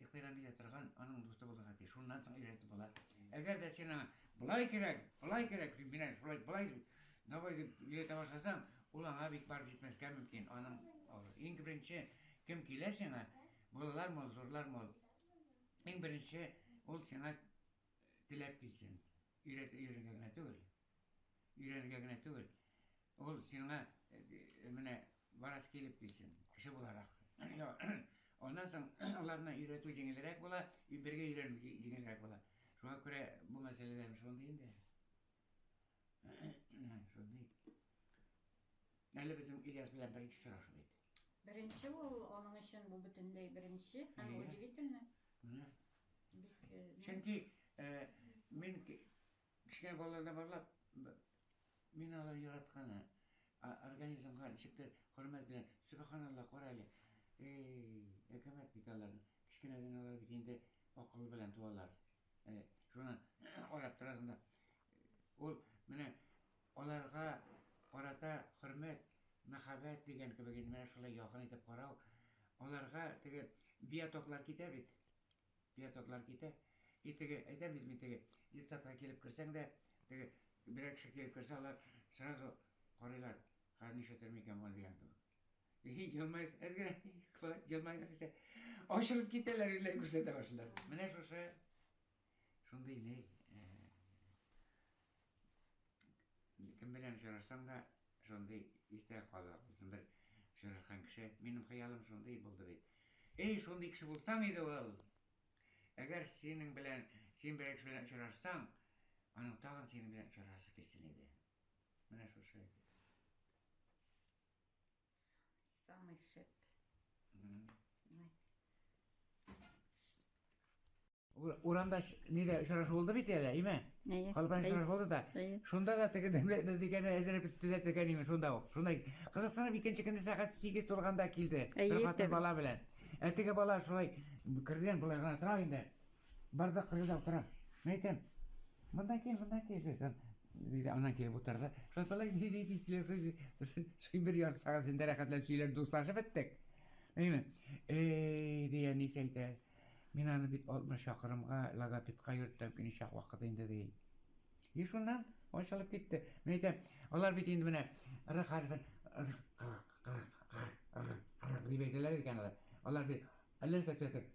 ихтирам итә торган аның дусты булырга тиеш. Шуннан соң өйрәтеп була. Әгәр дә син аңа болай кирәк, болай кирәк, син менә шулай болай дип, давай дип өйрәтә башласаң, ул аңа бик барып җитмәскә мөмкин. Аның иң беренче кем килә сиңа, Балалармы ул, зурлармы ул. Иң беренче ул сиңа теләп килсен. Өйрәт өйрәнергә генә түгел. Өйрәнергә генә түгел. Ул сиңа э, менә барасы килеп килсен, кеше буларак. Аннан соң аларны өйрәтү җиңелрәк була, бергә өйрәнү җиңелрәк була. Шуңа күрә бу мәсьәләдә шундый инде. Шундый. Әле безнең Ильяс белән беренче очрашу бит. Беренче ул, аның өчен бу бөтенләй беренче һәм удивительно. Менә. Бик э, Чөнки э, мин кечкенә балалардан барлап мин алар яратканы организмга ничектер хөрмәт белән сөбханалла кара әле. Эй, әкәмәт бит алар. Кечкенәдән алар бит инде акыл белән туалар. Э, шуны карап торасың да. Ул менә Аларга карата хөрмәт, мәхәббәт дигән кебек инде менә шулай якын итеп карау, аларга теге биотоклар китә бит. Биотоклар китә. И теге, әйтәм бит мин теге, детсадка килеп керсәң дә, теге берәр кеше килеп керсә, алар сразу карыйлар, хәзер нишләтер микән бу дигән кебек. И елмайс, әз генә елмайган кеше ачылып китәләр, үзләрен күрсәтә башлыйлар. Менә шушы шундый ни, Кем белән очрашсаң да, шундый истә кала булсын бер очрашкан кеше. Минем хыялым шундый булды бит. Эй, шундый кеше булсаң иде ул. Әгәр синең белән, син берәр кеше белән очрашсаң, аның тагын синең белән очрашасы килсен иде. Менә шушы. Самый шәп. Урамда нидә очрашу булды бит әле, име? Халык белән очрашу булды да. Шунда да теге дәүләтне дигәне әзерләп төзәтелгән име шунда ук. Шунда кызыксынып икенче көнне сәгать 8 тулганда килде. Бер хатын бала белән. Ә теге бала шулай кергән болай гына тора инде. Бардак кырыйда утыра. Мин әйтәм, монда кил, монда кил. Диде, аннан килеп утырды. Шулай болай ди ди ди сөйләп, бер ярты сәгать инде рәхәтләнеп сөйләп дуслашып беттек. Әйме? Эй, ди әнисе әйтә. Мин аны бит 60 чакрымга логопедка йөрттем, ничә вакыт инде ди. И шуннан ачылып китте. Мин әйтәм, алар бит инде менә р хәрефен дип әйтәләр икән алар. Алар бит әллә нәрсә төзәтеп.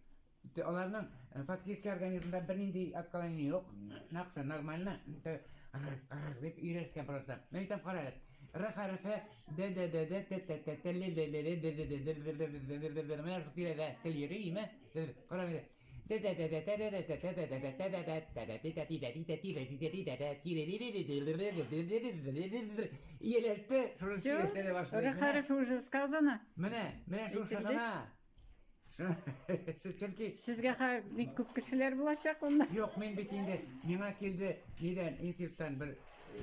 Аларның э, фактически организмда бернинди отклонение юк. Нәкъ нормально. Дип өйрәткән просто. Мин әйтәм, кара әле. Р хәрефе Д Д Д Д Т Т Т Т Л Л Л Л Д Д Д Д Д Д Д Д Д Д Менә шул тирәдә тел йөри, име? Кара әле. Д Д Д Д Т Д Д Т Т Д Д Д Т Д Д Т Д Т Т Т Д Т Т Т Д Т Т Д Т Т Д Д Д Д Д Д Д Д Д Д Д Д Ияләште, шуны сөйләште дә башлый. Р хәрефе уже сказано. Менә, менә шушы гына. Чөнки Сезгә хәзер бик күп кешеләр булачак монда. Юк, мин бит инде миңа килде, нидән, институттан бер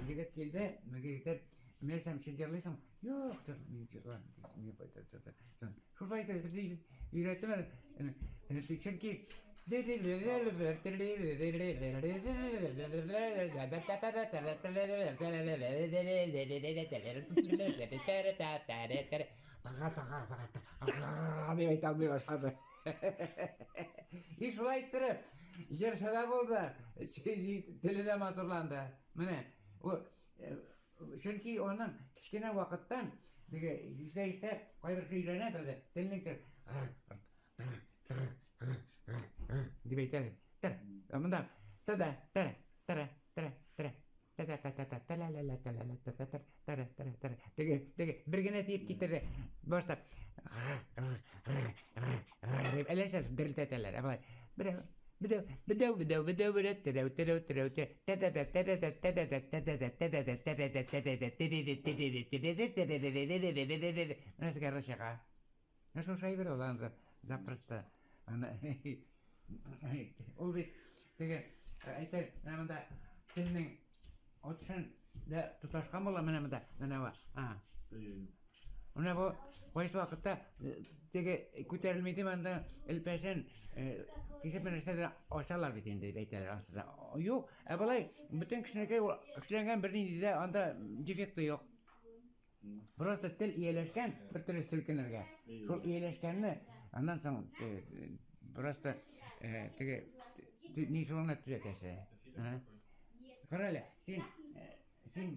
егет килде, егетләр, мин әйтәм, син җырлыйсың? Юк, мин җырлам, Шулай итеп өйрәттем әле. Чөнки Тага, тага, тага, тага, дип әйтә алмый башлады. И шулай иттереп, җырчы да булды, теле дә матурланды. Менә, э, чөнки аның кечкенә вакыттан теге ишетә-ишетә кайбер кеше өйрәнә торды. Теленең тер дип әйтә. Тер, монда тада, тара, тара, тара, тара. Теге, теге, бер генә тиеп китерде. Башта дип әләшә дерелтәтәләр. Ә болай берәү, берәү, берәү, берәү, берәү, берәү, терәү, терәү, терәү, те, тә-тә-тә, тә-тә-тә, тә-тә-тә, тә-тә-тә, тә-тә-тә, тә-тә-тә, тә-тә-тә, тире-ре, тире-ре, тире-ре, тире-ре-ре-ре-ре-ре-ре-ре. Менә сезгә ыры чыга. Менә шушы әйбер ул аны запросто. Аны ул бит теге әйтә, менә монда телнең очын да тоташкан була менә монда, менә бу. А. Менә бу кайсы вакытта теге күтәрелми дип анда элпәсен кисеп менә нәрсәдер ачалар бит инде дип әйтәләр асылда. Юк, ә болай бөтен кешенеке эшләнгән бернинди дә анда дефекты юк. Просто тел ияләшкән бер төрле селкенергә. Шул ияләшкәнне аннан соң просто теге ни шуны төзәтәсе. Кара әле, син син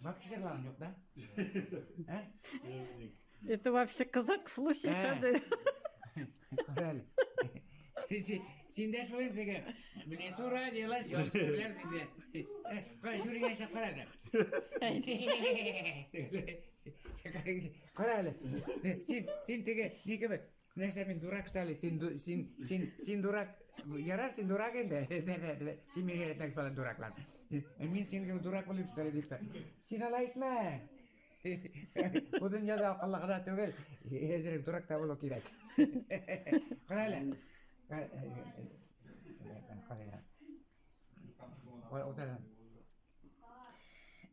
вообще җырлаган юк, да? Ә? Это вообще казак случай хәзер. Кара әле. Син дә шулай теге. В лесу родилась, ёлка диде. Кара, Юрий яшәп кара әле. Кара әле. Син теге ни кебек? Нәрсә мин дурак что ли? Син дурак. Ярар, син дурак инде. Син мине өйрәтмәк балам дураклар. Мин синең кебек дурак булыйм что ли дип. Син алай әйтмә. Бу дөньяда акыллы гына түгел, әзерәк дурак та булу кирәк. Кара әле.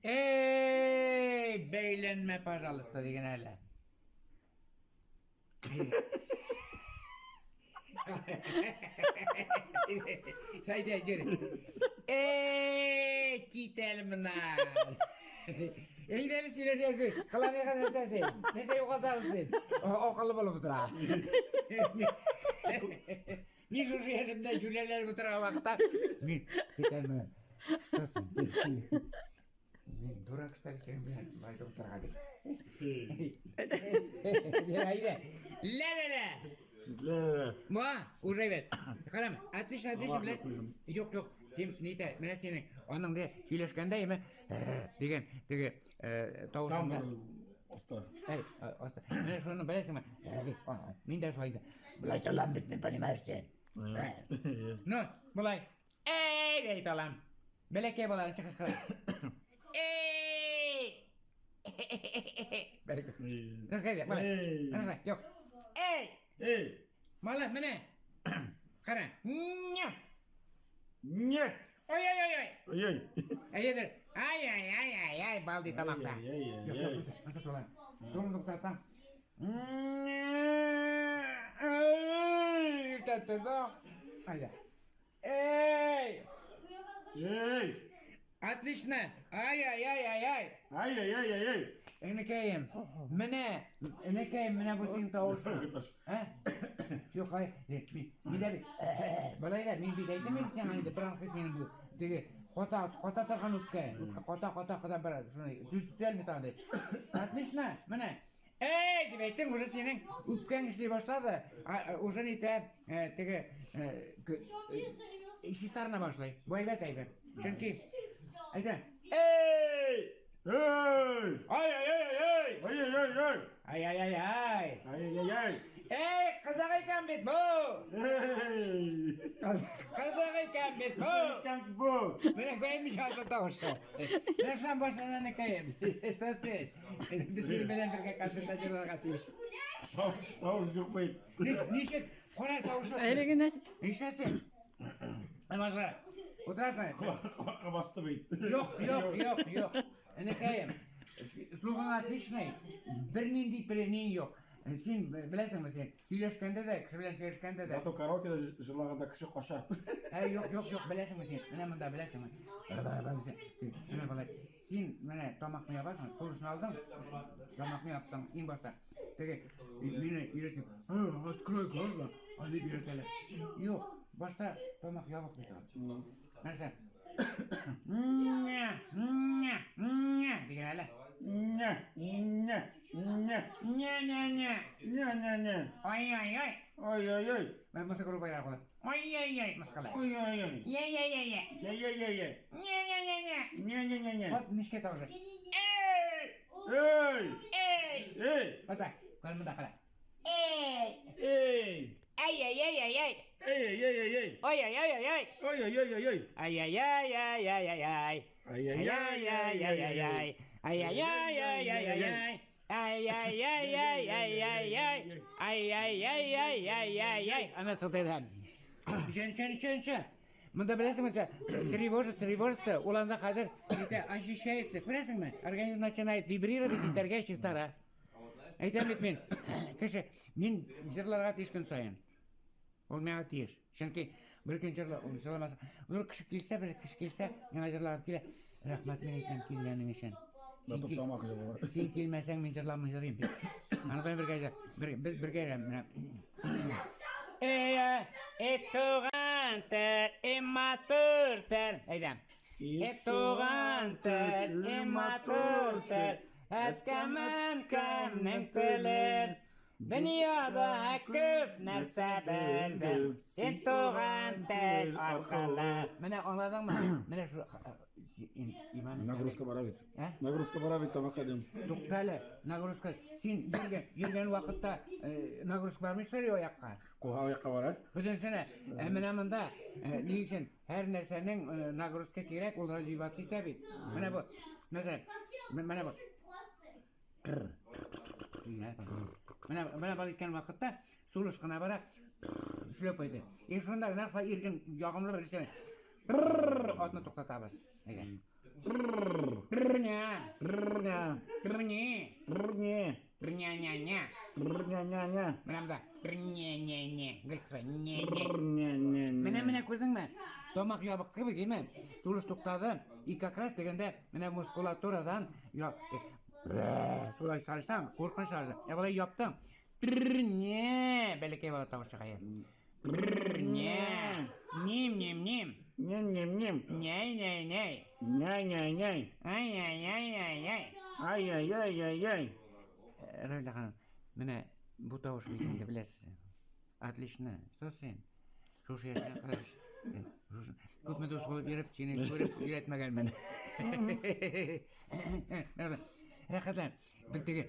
Эй, бәйләнмә, пожалуйста, дигән әле. Әйдә, җөр. Эй, кит әле моннан. Әйдә әле сөйләшәбез. Кыланыйга нәрсә син? Нәрсә югалтасың син? Акыллы булып утыра. Мин шушы яшемдә җүләрләнеп утырган вакытта мин кит әле моннан. Что син? Син дурак, что ли, синең белән байтып утырырга дип. Әйдә. Ля-ля-ля. Ля-ля. Ма, уже бит. Карам, отлично, отлично, блядь. Юк, юк. Син ни дә, менә синең аның дә сөйләшкәндә яме дигән теге тавышында. Оста. Әй, оста. Менә шуны беләсеңме? Мин дә шулай. Болай талам бит, мин, понимаешь син. Ну, болай. Эй, дип әйтә алам. Бәләкәй баланы чыгышкан. Эй! Бәләкәй. Бәләкәй, малай. Юк. Эй! Эй! Малай, менә. Кара. Ня! Ня! Ой-ой-ой-ой! Ой-ой! Әйдер. Ай-ай-ай-ай-ай, бал ди тамакта. Ай-ай-ай-ай. Юк, юк, кысы шулай. Суны туктатам. Иртә тордым. Әйдә. Эй! Эй! Отлично! Ай-ай-ай-ай-ай! Ай-ай-ай-ай-ай! Энекәем, менә, энекәем, менә бу синең тавышың. Ә? Юк, ай, мин дә бит, болай да, мин бит әйтәм инде сиңа инде, бронхит минем бу, теге, ката, ката торган үпкә, үпкә ката, ката, ката бара, шуны төзәлми тагын дип. Отлично, менә. Эй, дип әйттең, уже синең үпкәң эшли башлады. Уже нитә, теге, чистарына башлый. Бу әйбәт әйбер. Чөнки, әйтә, эй! Эй! Ай-ай-ай-ай! Ай-ай-ай-ай! Ай-ай-ай-ай! Ай-ай-ай! Эй, кызык икән бит бу! Эй! Кызык икән бит бу! Икән бу! Менә күрәм шарты тавышы. Менә шуннан башлана энекәем. Что син? Без синең белән бергә концертта җырларга тиеш. Тавыш юк бит. Ничек? Кара тавыш юк. Әле генә Нишләсен? Алмазга, утырасың. Колакка басты бит. Юк, юк, юк, юк. Энекәем, слухың отличный. Бернинди пренең юк. Син беләсеңме син, сөйләшкәндә дә, кеше белән сөйләшкәндә дә. Зато караокеда җырлаганда кеше кача. Әй, юк, юк, юк, беләсеңме син? Менә монда беләсеңме? Менә болай. Син менә тамакны ябасың, сулышны алдың, тамакны яптың иң башта. Теге мине өйрәтми. Открой глаза, а дип өйрәтәләр. Юк, башта тамак ябык бит ул. Нәрсә? Ня, ня, ня дигән әле. Ня, ня, ня. Ня, ня, ня. Ня, ня, ня. Ай-ай-ай. Ай-ай-ай. Мен мысык урып кула. Ай-яй-яй, мыскала. Ай-яй-яй. Я-я-я-я. Я-я-я-я. Ня-ня-ня-ня. Ня-ня-ня-ня. Вот нечкә тавышы. Эй! Эй! Эй! Эй! Вот так. Кара монда кара. Эй! Эй! Ай-яй-яй-яй-яй. Эй-эй-эй-эй! Ой-ой-ой-ой-ой. Ой-ой-ой-ой-ой! Ай-яй-яй-яй-яй-яй. Ай-яй-яй-яй-яй-яй! Ай-яй-яй-яй-яй-яй. Ай-яй-яй-яй-яй-яй. Ай-яй-яй-яй-яй-яй. Ана туктайды. Ничә, ничә, ничә, ничә. Монда беләсеңме, тревожится, тревожится, ул анда хәзер нитә, ощущается. Күрәсеңме? Организм начинает вибрировать итәргә чистара. Әйтәм бит мин, кеше, мин җырларга тиеш көн саен. Ул миңа тиеш. Чөнки бер көн җырла, ул җырламаса, бер кеше килсә, бер кеше килсә, миңа җырлап килә. Рәхмәт мин әйтәм килгәнең өчен. Син, Зато тамак җырлар. син килмәсәң, мин җырламый җырлыйм бит. Аны белән бергә җыр- бер, без бергә менә. Эй, эй, туган тел, эй, матур тел. Әйдә. Эй, туган тел, эй, матур тел. Әткәм, әнкәмнең теле. Дөньяда күп нәрсә белдем, син туган тел аркылы. Менә аңладыңмы? Менә шу Иман. Нагрузка бара бит. Ә? Нагрузка бара бит тамакка дим. Тукта әле, нагрузка. Син йөргән, йөргән вакытта э, нагрузка бармый шул аякка. Кулга аякка бара. Бөтенесенә. Ә менә монда э, ни өчен һәр нәрсәнең э, нагрузка кирәк, ул развиваться итә бит. Менә бу. Мәсәлән, менә бу. Менә менә бал иткән вакытта сулыш кына бара. Эшләп куйды. И шунда гына шулай иркен ягымлы бер эшләп. Атны туктатабыз. Әйдә. Ня, Ня, ня, ня, ня, ня, ня. ня, ня, ня. Менә монда. Ня, ня, ня. Гел кысып. Ня, ня. Ня, ня, ня. Менә менә күрдеңме? Тамак ябык кебек, әйме? Сулыш туктады. И как раз дигәндә менә мускулатурадан я шулай салсаң, куркыныч алды. Ә болай яптың. Не, бәләкәй бала тавыш чыга. Не. Ним, ним, ним. Нем, нем, нем. Ней, ней, ней. Ня, ня, няй. Ай, ай, ай, ай, ай. Ай, ай, ай, ай, ай. Равилә ханым, менә бу тавыш бит инде беләсез. Отлично. Что син? Шушы яшьтән караш. Күпме дус булып йөреп, сине күреп өйрәтмәгәнмен. Рәхәтлән. Бит теге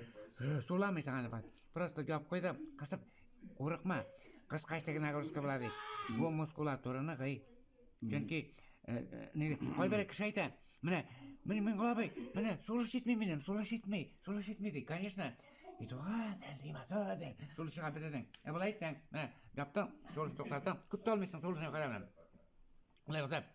суламыйсың аны бат. Просто ябып куй да кысып курыкма. Кыскач теге нагрузка була ди. Бу мускулатураны гый. Чөнки ни кайбер кеше әйтә, менә менә Миңгол абый, менә сулыш җитми минем, сулыш җитми, сулыш җитми ди. Конечно, и туган тел, и матур тел. Сулыш чыга бетердең. Ә болай әйтсәң, менә яптың, сулыш туктаттың, күп тә алмыйсың, сулышны кара менә. Болай булса.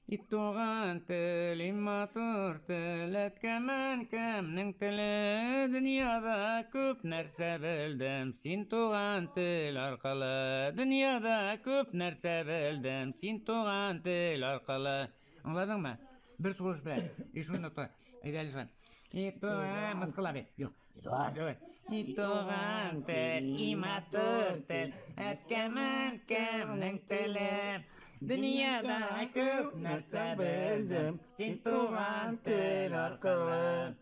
И туган тел, и матур тел, әткәмен кемнең теле, дөньяда күп нәрсә белдем, син туган тел аркылы. Дөньяда күп нәрсә белдем, син туган тел аркылы. Аңладыңмы? Бер сулыш белән. И шуны та. Әйдә әле шулай. И туган, мыскылла бит. Юк. И туган тел, и матур тел, әткәмен кемнең теле. Дөньяда күп нәрсә белдем, син туган тел аркылы.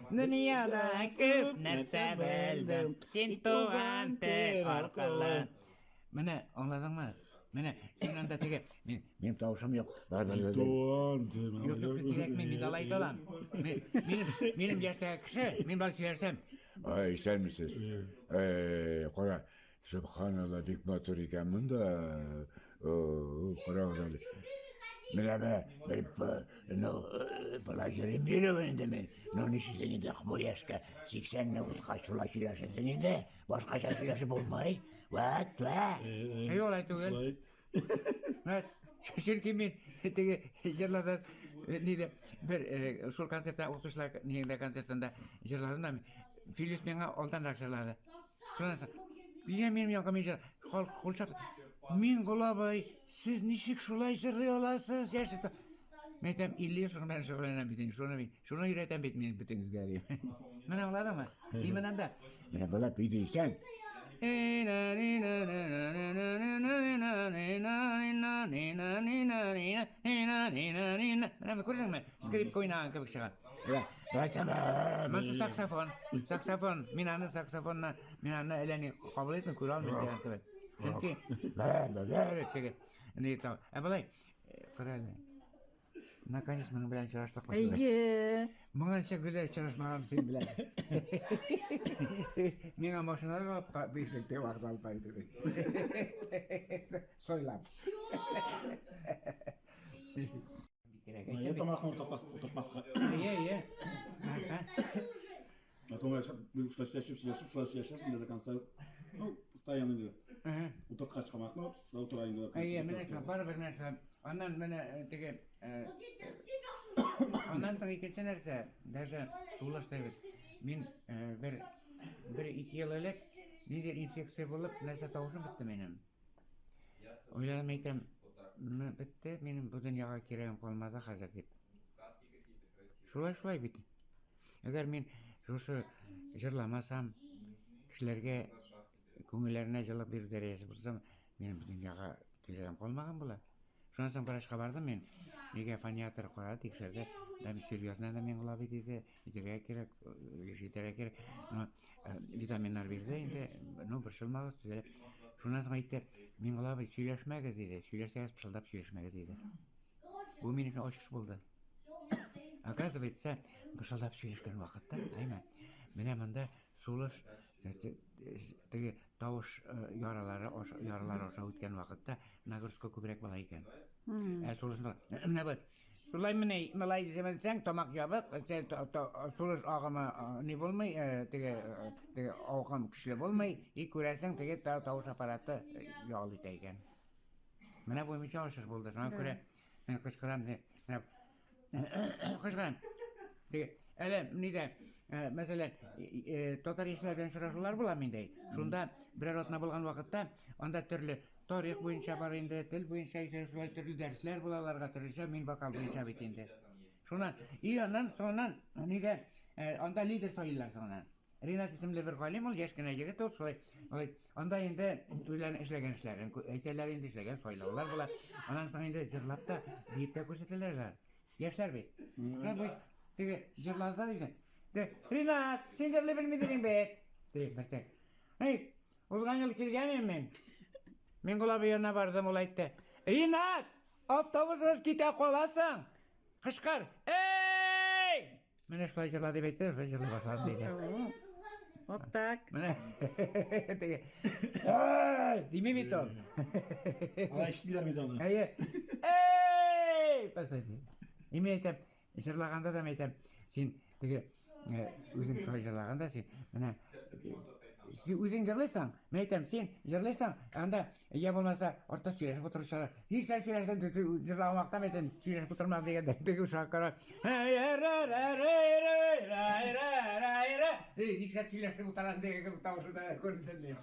Дөньяда күп нәрсә белдем, син туган тел аркылы. Менә аңладыңмы? Менә син анда теге мин минем тавышым юк. Туган тел. Юк, юк, кирәкми, мин алай әйтә алам. Минем минем яшьтәге кеше, мин бар сөйләшсәм, Ай, исәнмесез. Э, кара, сөбханалла, бик матур икән монда. О, карагыз әле. Менә менә бер ну, болай йөрим йөрүен инде мин. Ну, ничек инде бу яшькә 80-не узгач шулай сөйләшәсең инде. Башкача сөйләшеп булмый. Вәт, вә. Юк, алай түгел. Менә чөнки мин теге җырларда нидә бер шул концертта укытучылар нигендә концертында җырладым да Филис миңа алданрак җырлады. Шуннан соң Нигә минем янга мин җыр халык кул чапты. Миңгол абый, сез ничек шулай җырлый аласыз? Яшь Мин әйтәм, 50 ел шуның белән шөгыльләнәм бит инде. Шуны мин, шуны өйрәтәм бит мин бөтенегезгә дим. Менә аңладыңмы? Именно анда. Менә болай бит исән. Менә күрдеңме? Скрипка уйнаган кебек чыга. Монысы саксофон. Саксофон. Мин аны саксофонны, мин аны әллә ни кабул итмим, күрә алмыйм дигән кебек. Чөнки теге ни там. Ә болай кара әле. Наконец моның белән очраштык. Әйе. Моңанча гүзәл очрашмаган син белән. Миңа машиналар алып бирдек дип вакыт алып бирдек. Сойлап. Я тамакны утыртмаска. Әйе, әйе. А то шулай сөйләшеп, сөйләшеп, шулай сөйләшәсең до конца. Ну, постоянно инде. Утырткач тамакны, шулай утыра инде. Әйе, менә шулай, барыбер менә шулай. Аннан менә теге Аннан соң икенче нәрсә, даже сулыш дибез. Мин бер бер ике ел элек ниндидер инфекция булып, нәрсә тавышым бетте минем. Уйладым әйтәм, бетте, минем бу дөньяга кирәгем калмады хәзер дип. Шулай шулай бит. Әгәр мин шушы җырламасам, кешеләргә күңелләренә җылы бирү дәрәҗәсе булсам, минем бу дөньяга кирәгем калмаган була. Шуннан соң врачка бардым мин. Нигә фониатор карады, тикшерде. Да, серьезно да миңа бит диде. Итәргә кирәк, итәргә кирәк. Ну, витаминнар бирде инде. Ну, борчылмагыз, төзәлә. Шуннан соң әйтте, Миңа абый, сөйләшмәгез диде. Сөйләшсәгез, пышылдап сөйләшмәгез диде. Бу минем өчен ачыш булды. Оказывается, пышылдап сөйләшкән вакытта, әйме, менә монда сулыш теге тавыш яралары аша, яралары аша үткән вакытта нагрузка күбрәк була икән. Ә сулышны менә бу шулай менә малай дисәң, тамак ябык, сулыш агымы ни булмый, теге теге агым көчле булмый, и күрәсең, теге тавыш аппараты ял итә икән. Менә бу мичә ачыш булды. Шуңа күрә мин кычкырам, менә кычкырам. Теге әле нидә, мәсәлән, татар яшьләр белән очрашулар була миндә. Шунда берәр атна булган вакытта анда төрле тарих буенча бар инде, тел буенча шулай төрле дәресләр була аларга, төрлечә, мин вокал буенча бит инде. Шуннан, и аннан соңыннан нидә, анда лидер сайлыйлар соңыннан. Ринат исемле бер галим ул, яшь кенә егет ул, шулай, алай, анда инде үзләренең эшләгән эшләрен әйтәләр инде, эшләгән сайлаулар була. Аннан соң инде җырлап та, биеп тә күрсәтәләр алар. Яшьләр бит. Менә бу теге җырларда инде. Де, Ринат, син җырлый белмидең бит. Ди, берсе. Эй, узган ел килгән идем мин. Миңгол абый янына бардым, ул әйтте. Ринат, автобусыгыз китә каласың. Кычкыр. Эй! Менә шулай җырла дип әйтте, шулай җырлый башладым диде. Вот так. Менә теге Эй, дими бит ул. Алай ишетмиләр бит аны. Әйе. Эй, посади. И мин әйтәм, җырлаганда да мин әйтәм, син теге үзең шулай җырлаганда син менә син үзең җырлыйсың, мин әйтәм, син җырлыйсың, анда я булмаса артта сөйләшеп утыручылар, нишләп сөйләшәсең, җырлаган вакытта мин әйтәм, сөйләшеп утырма дигәндә, теге ушак карап, Эй, нишләп сөйләшеп утырасың дигән кебек тавышы да күренсен дим.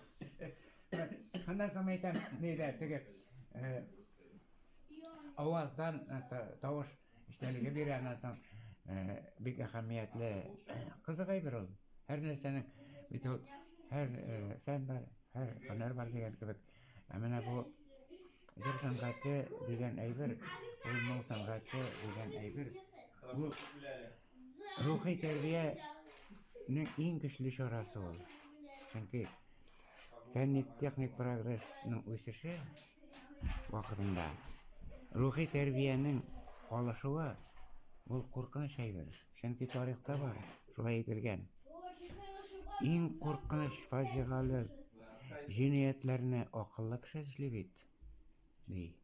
Аннан соң мин әйтәм, нидә, теге аваздан тавыш эчтәлеге бирә, аннан соң бик әһәмиятле, кызык әйбер ул. Һәр нәрсәнең бит ул һәр фән бар, һәр һөнәр бар дигән кебек. Ә менә бу җыр сәнгате дигән әйбер, ул моң сәнгате дигән әйбер, бу рухи тәрбиянең иң көчле чарасы ул. Чөнки фәнни-техник прогрессның үсеше вакытында рухи тәрбиянең калышуы ул куркыныч әйбер. Чөнки тарихта бар, шулай әйтелгән. Иң куркыныч фаҗигале җинаятьләрне акыллы кеше эшли бит, ди.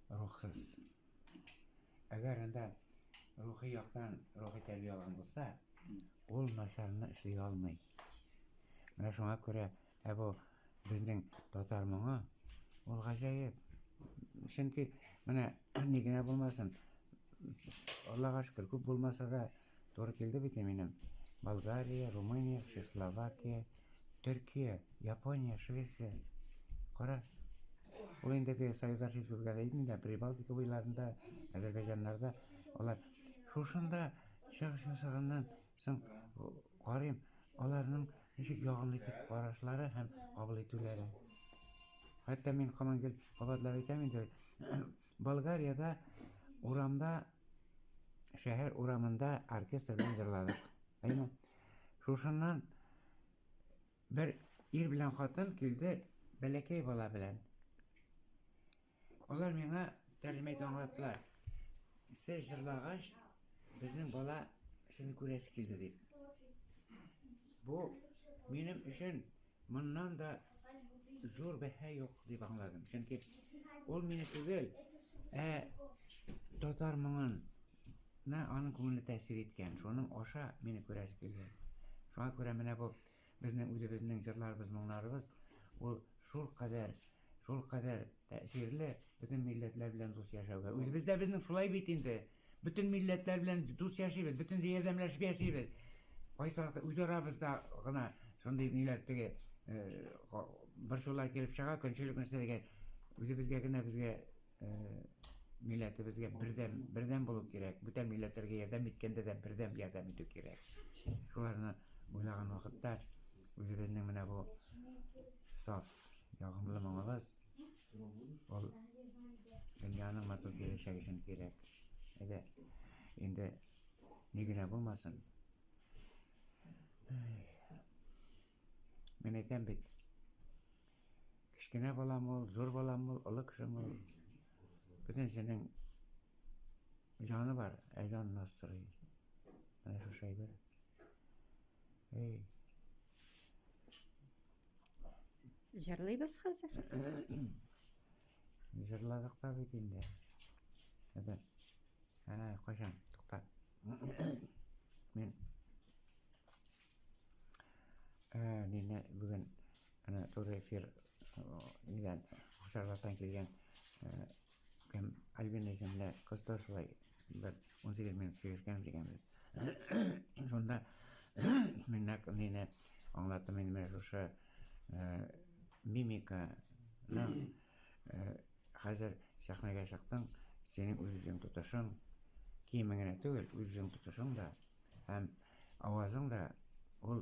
Рухсыз. Әгәр анда рухи яктан рухи тәрбия алган булса, ул начарны эшли алмый. Менә шуңа күрә ә бу безнең татар моңы ул гаҗәеп. Чөнки менә ни генә булмасын, Аллага шөкер, күп булмаса да туры килде бит минем. Болгария, Румыния, Чехословакия, Төркия, Япония, Швеция. Кара. Ул инде теге Союзлар Республикада иде инде, Прибалтика буйларында, Азербайҗаннарда алар шушында чыгыш ясаганнан соң карыйм, аларның ничек ягымлы итеп карашлары һәм кабул итүләре. Хәтта мин һаман гел кабатлап әйтәм инде, Болгариядә урамда, шәһәр урамында оркестр белән җырладык. Әйме? Шушыннан бер ир белән хатын килде, бәләкәй бала белән. Алар миңа тәрҗемә итеп аңлаттылар. Сез җырлагач, безнең бала сезне күрәсе килде дип. Бу минем өчен моннан да зур бәһа юк дип аңладым. Чөнки ул мине түгел, ә татар моңын на аның күңеленә тәэсир иткән. Шуның аша мине күрәсе килгән. Шуңа күрә менә бу безнең үзебезнең җырларыбыз, моңнарыбыз ул шул кадәр, шул кадәр тәэсирле бөтен милләтләр белән дус яшәүгә. Үзебездә безнең шулай бит инде. Бөтен милләтләр белән дус яшибез, бөтен ярдәмләшеп яшибез. Кайсы вакытта үз арабызда гына шундый ниләр теге борчулар килеп чыга, көнчелек нәрсә дигән. Үзебезгә генә безгә милләтебезгә бердәм, бердәм булу кирәк. Бүтән милләтләргә ярдәм иткәндә дә бердәм ярдәм итү кирәк. Шуларны уйлаган вакытта үзебезнең менә бу саф, ягымлы моңыбыз ул дөньяның матур киләчәк өчен кирәк. Әйдә, инде ни генә булмасын. Мин әйтәм бит, кечкенә балам ул, зур балам ул, олы кешем ул. Бөтенесенең җаны бар, ә җан наз сорый. Менә шушы әйбер. Эй. Җырлыйбыз хәзер. Җырладык та бит инде. Әбә. Әнә, кайчан? Тукта. Мин Мине бүген әнә туры эфир нидән Шарлаттан килгән кем Альбина исемле кыз да шулай бер 18 минут сөйләшкән дигәнбез. Шунда мин нәкъ мине аңлаттым инде менә шушы мимика хәзер сәхнәгә чыктың, синең үз-үзең тотышың, киемең генә түгел, үз-үзең тотышың да һәм авазың да ул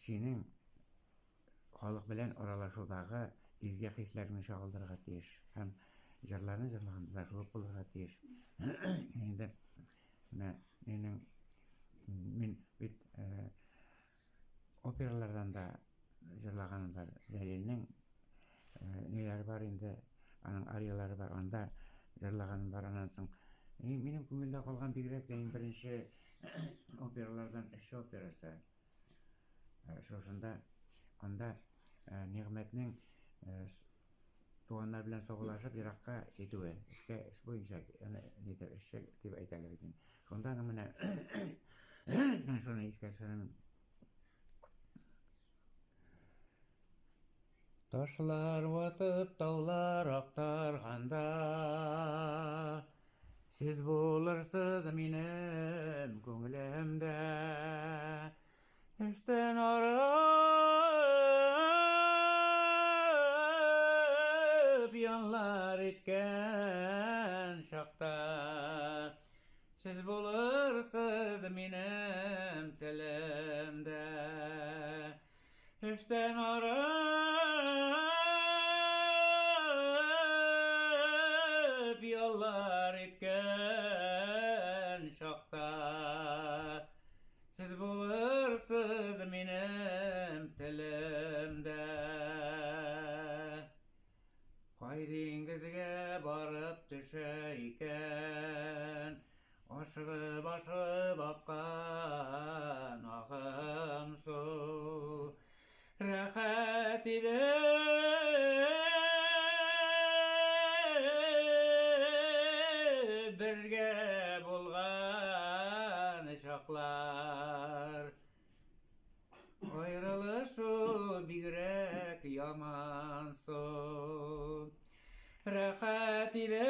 синең халык белән аралашудагы изге хисләреңне чагылдырырга тиеш һәм җырларны җырлаганда да шул булырга тиеш. Инде менә минем мин бит э, опералардан да җырлаганым бар. Җәлилнең э, ниләре бар инде, аның арияләре бар, анда җырлаганым бар. Аннан соң минем күңелдә калган бигрәк тә иң беренче опералардан Эшче операсы. Э, шушында анда э, Нигъмәтнең э, туганнар белән саубуллашып еракка китүе, эшкә эш буенча, нидер эшче дип әйтәләр икән. Шунда аның менә шуны искә төшерәмен. Ташлар ватып, таулар актарганда, Сез булырсыз минем күңелемдә. Эштән арып яллар иткән чакта, Сез булырсыз минем телемдә. Эштән арып яллар иткән чакта Сез булырсыз минем телемдә. Кай диңгезгә барып төшә икән Ашыгып-ашыгып аккан агым су. Рәхәт иде бергә булган чаклар. Аерылышу бигрәк ямансу. Рәхәт иде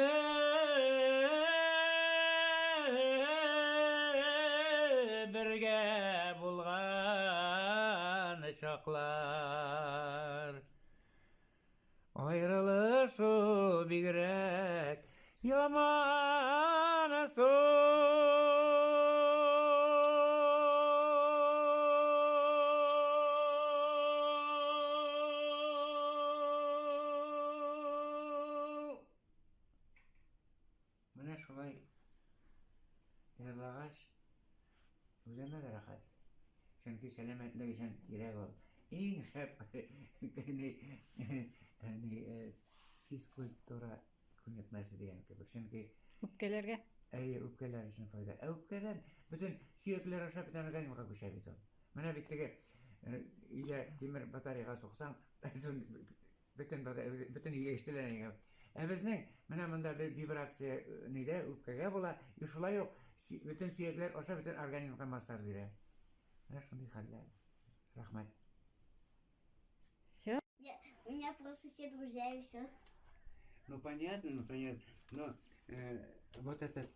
бергә булган чаклар. Аерылышу бигрәк ямансу. Менә шулай җырлагач, үземә дә рәхәт. Чөнки сәламәтлек өчен кирәк ул. Иң шәп физкультура күнекмәсе дигән кебек. Чөнки үпкәләргә әйе, үпкәләр өчен файда. Ә үпкәдән бөтен сөякләр аша бөтен организмга күчә бит ул. Менә бит теге өйдә тимер батареяга суксаң, бөтен бөтен өйгә ишетелә. Ә безнең менә монда бер вибрация нидә үпкәгә була, и шулай ук бөтен сөякләр аша бөтен организмга массаж бирә. Менә шундый хәлләр. Рәхмәт. Все? У меня просто все друзья и все. Ну понятно, ну понятно. Но вот этот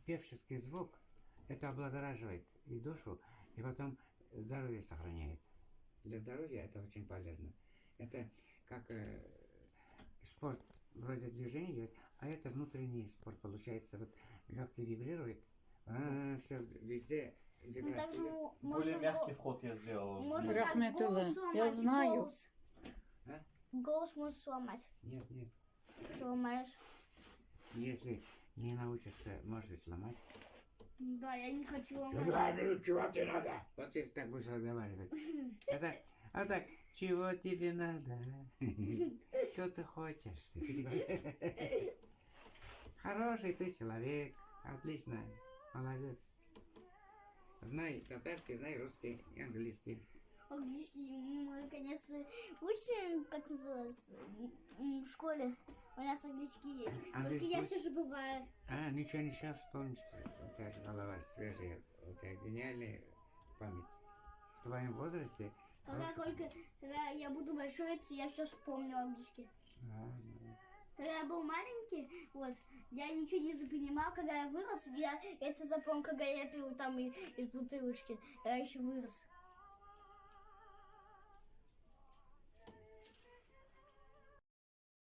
певческий звук, это облагораживает и душу, и потом здоровье сохраняет. Для здоровья это очень полезно. Это как спорт вроде движения идет, а это внутренний спорт получается. Вот легкий вибрирует, все везде Ну, также вибрация. Более можно, мягкий вход я сделал. можно так Рахмет, голос Улан. сломать. Я знаю. Голос. А? Голос можешь сломать. Нет, нет. Сломаешь. Если не научишься, можешь сломать. Да, я не хочу Чего ломать. чего тебе надо? Вот если так будешь разговаривать. А так, чего тебе надо? Что ты хочешь? Хороший ты человек. Отлично. Молодец. Знай татарский, знай русский и английский. Английский мы, конечно, учим, как называется, в школе. У нас английский есть. Только Английский я учишь? все забываю. А, ничего, ничего, вспомнишь. У тебя же голова свежая, у тебя гениальная память. В твоем возрасте... Когда хорошая только когда я буду большой, то я все вспомню английский. А, ну. Когда я был маленький, вот, я ничего не запонимал. Когда я вырос, я это запомнил, когда я пил там из бутылочки. Я еще вырос.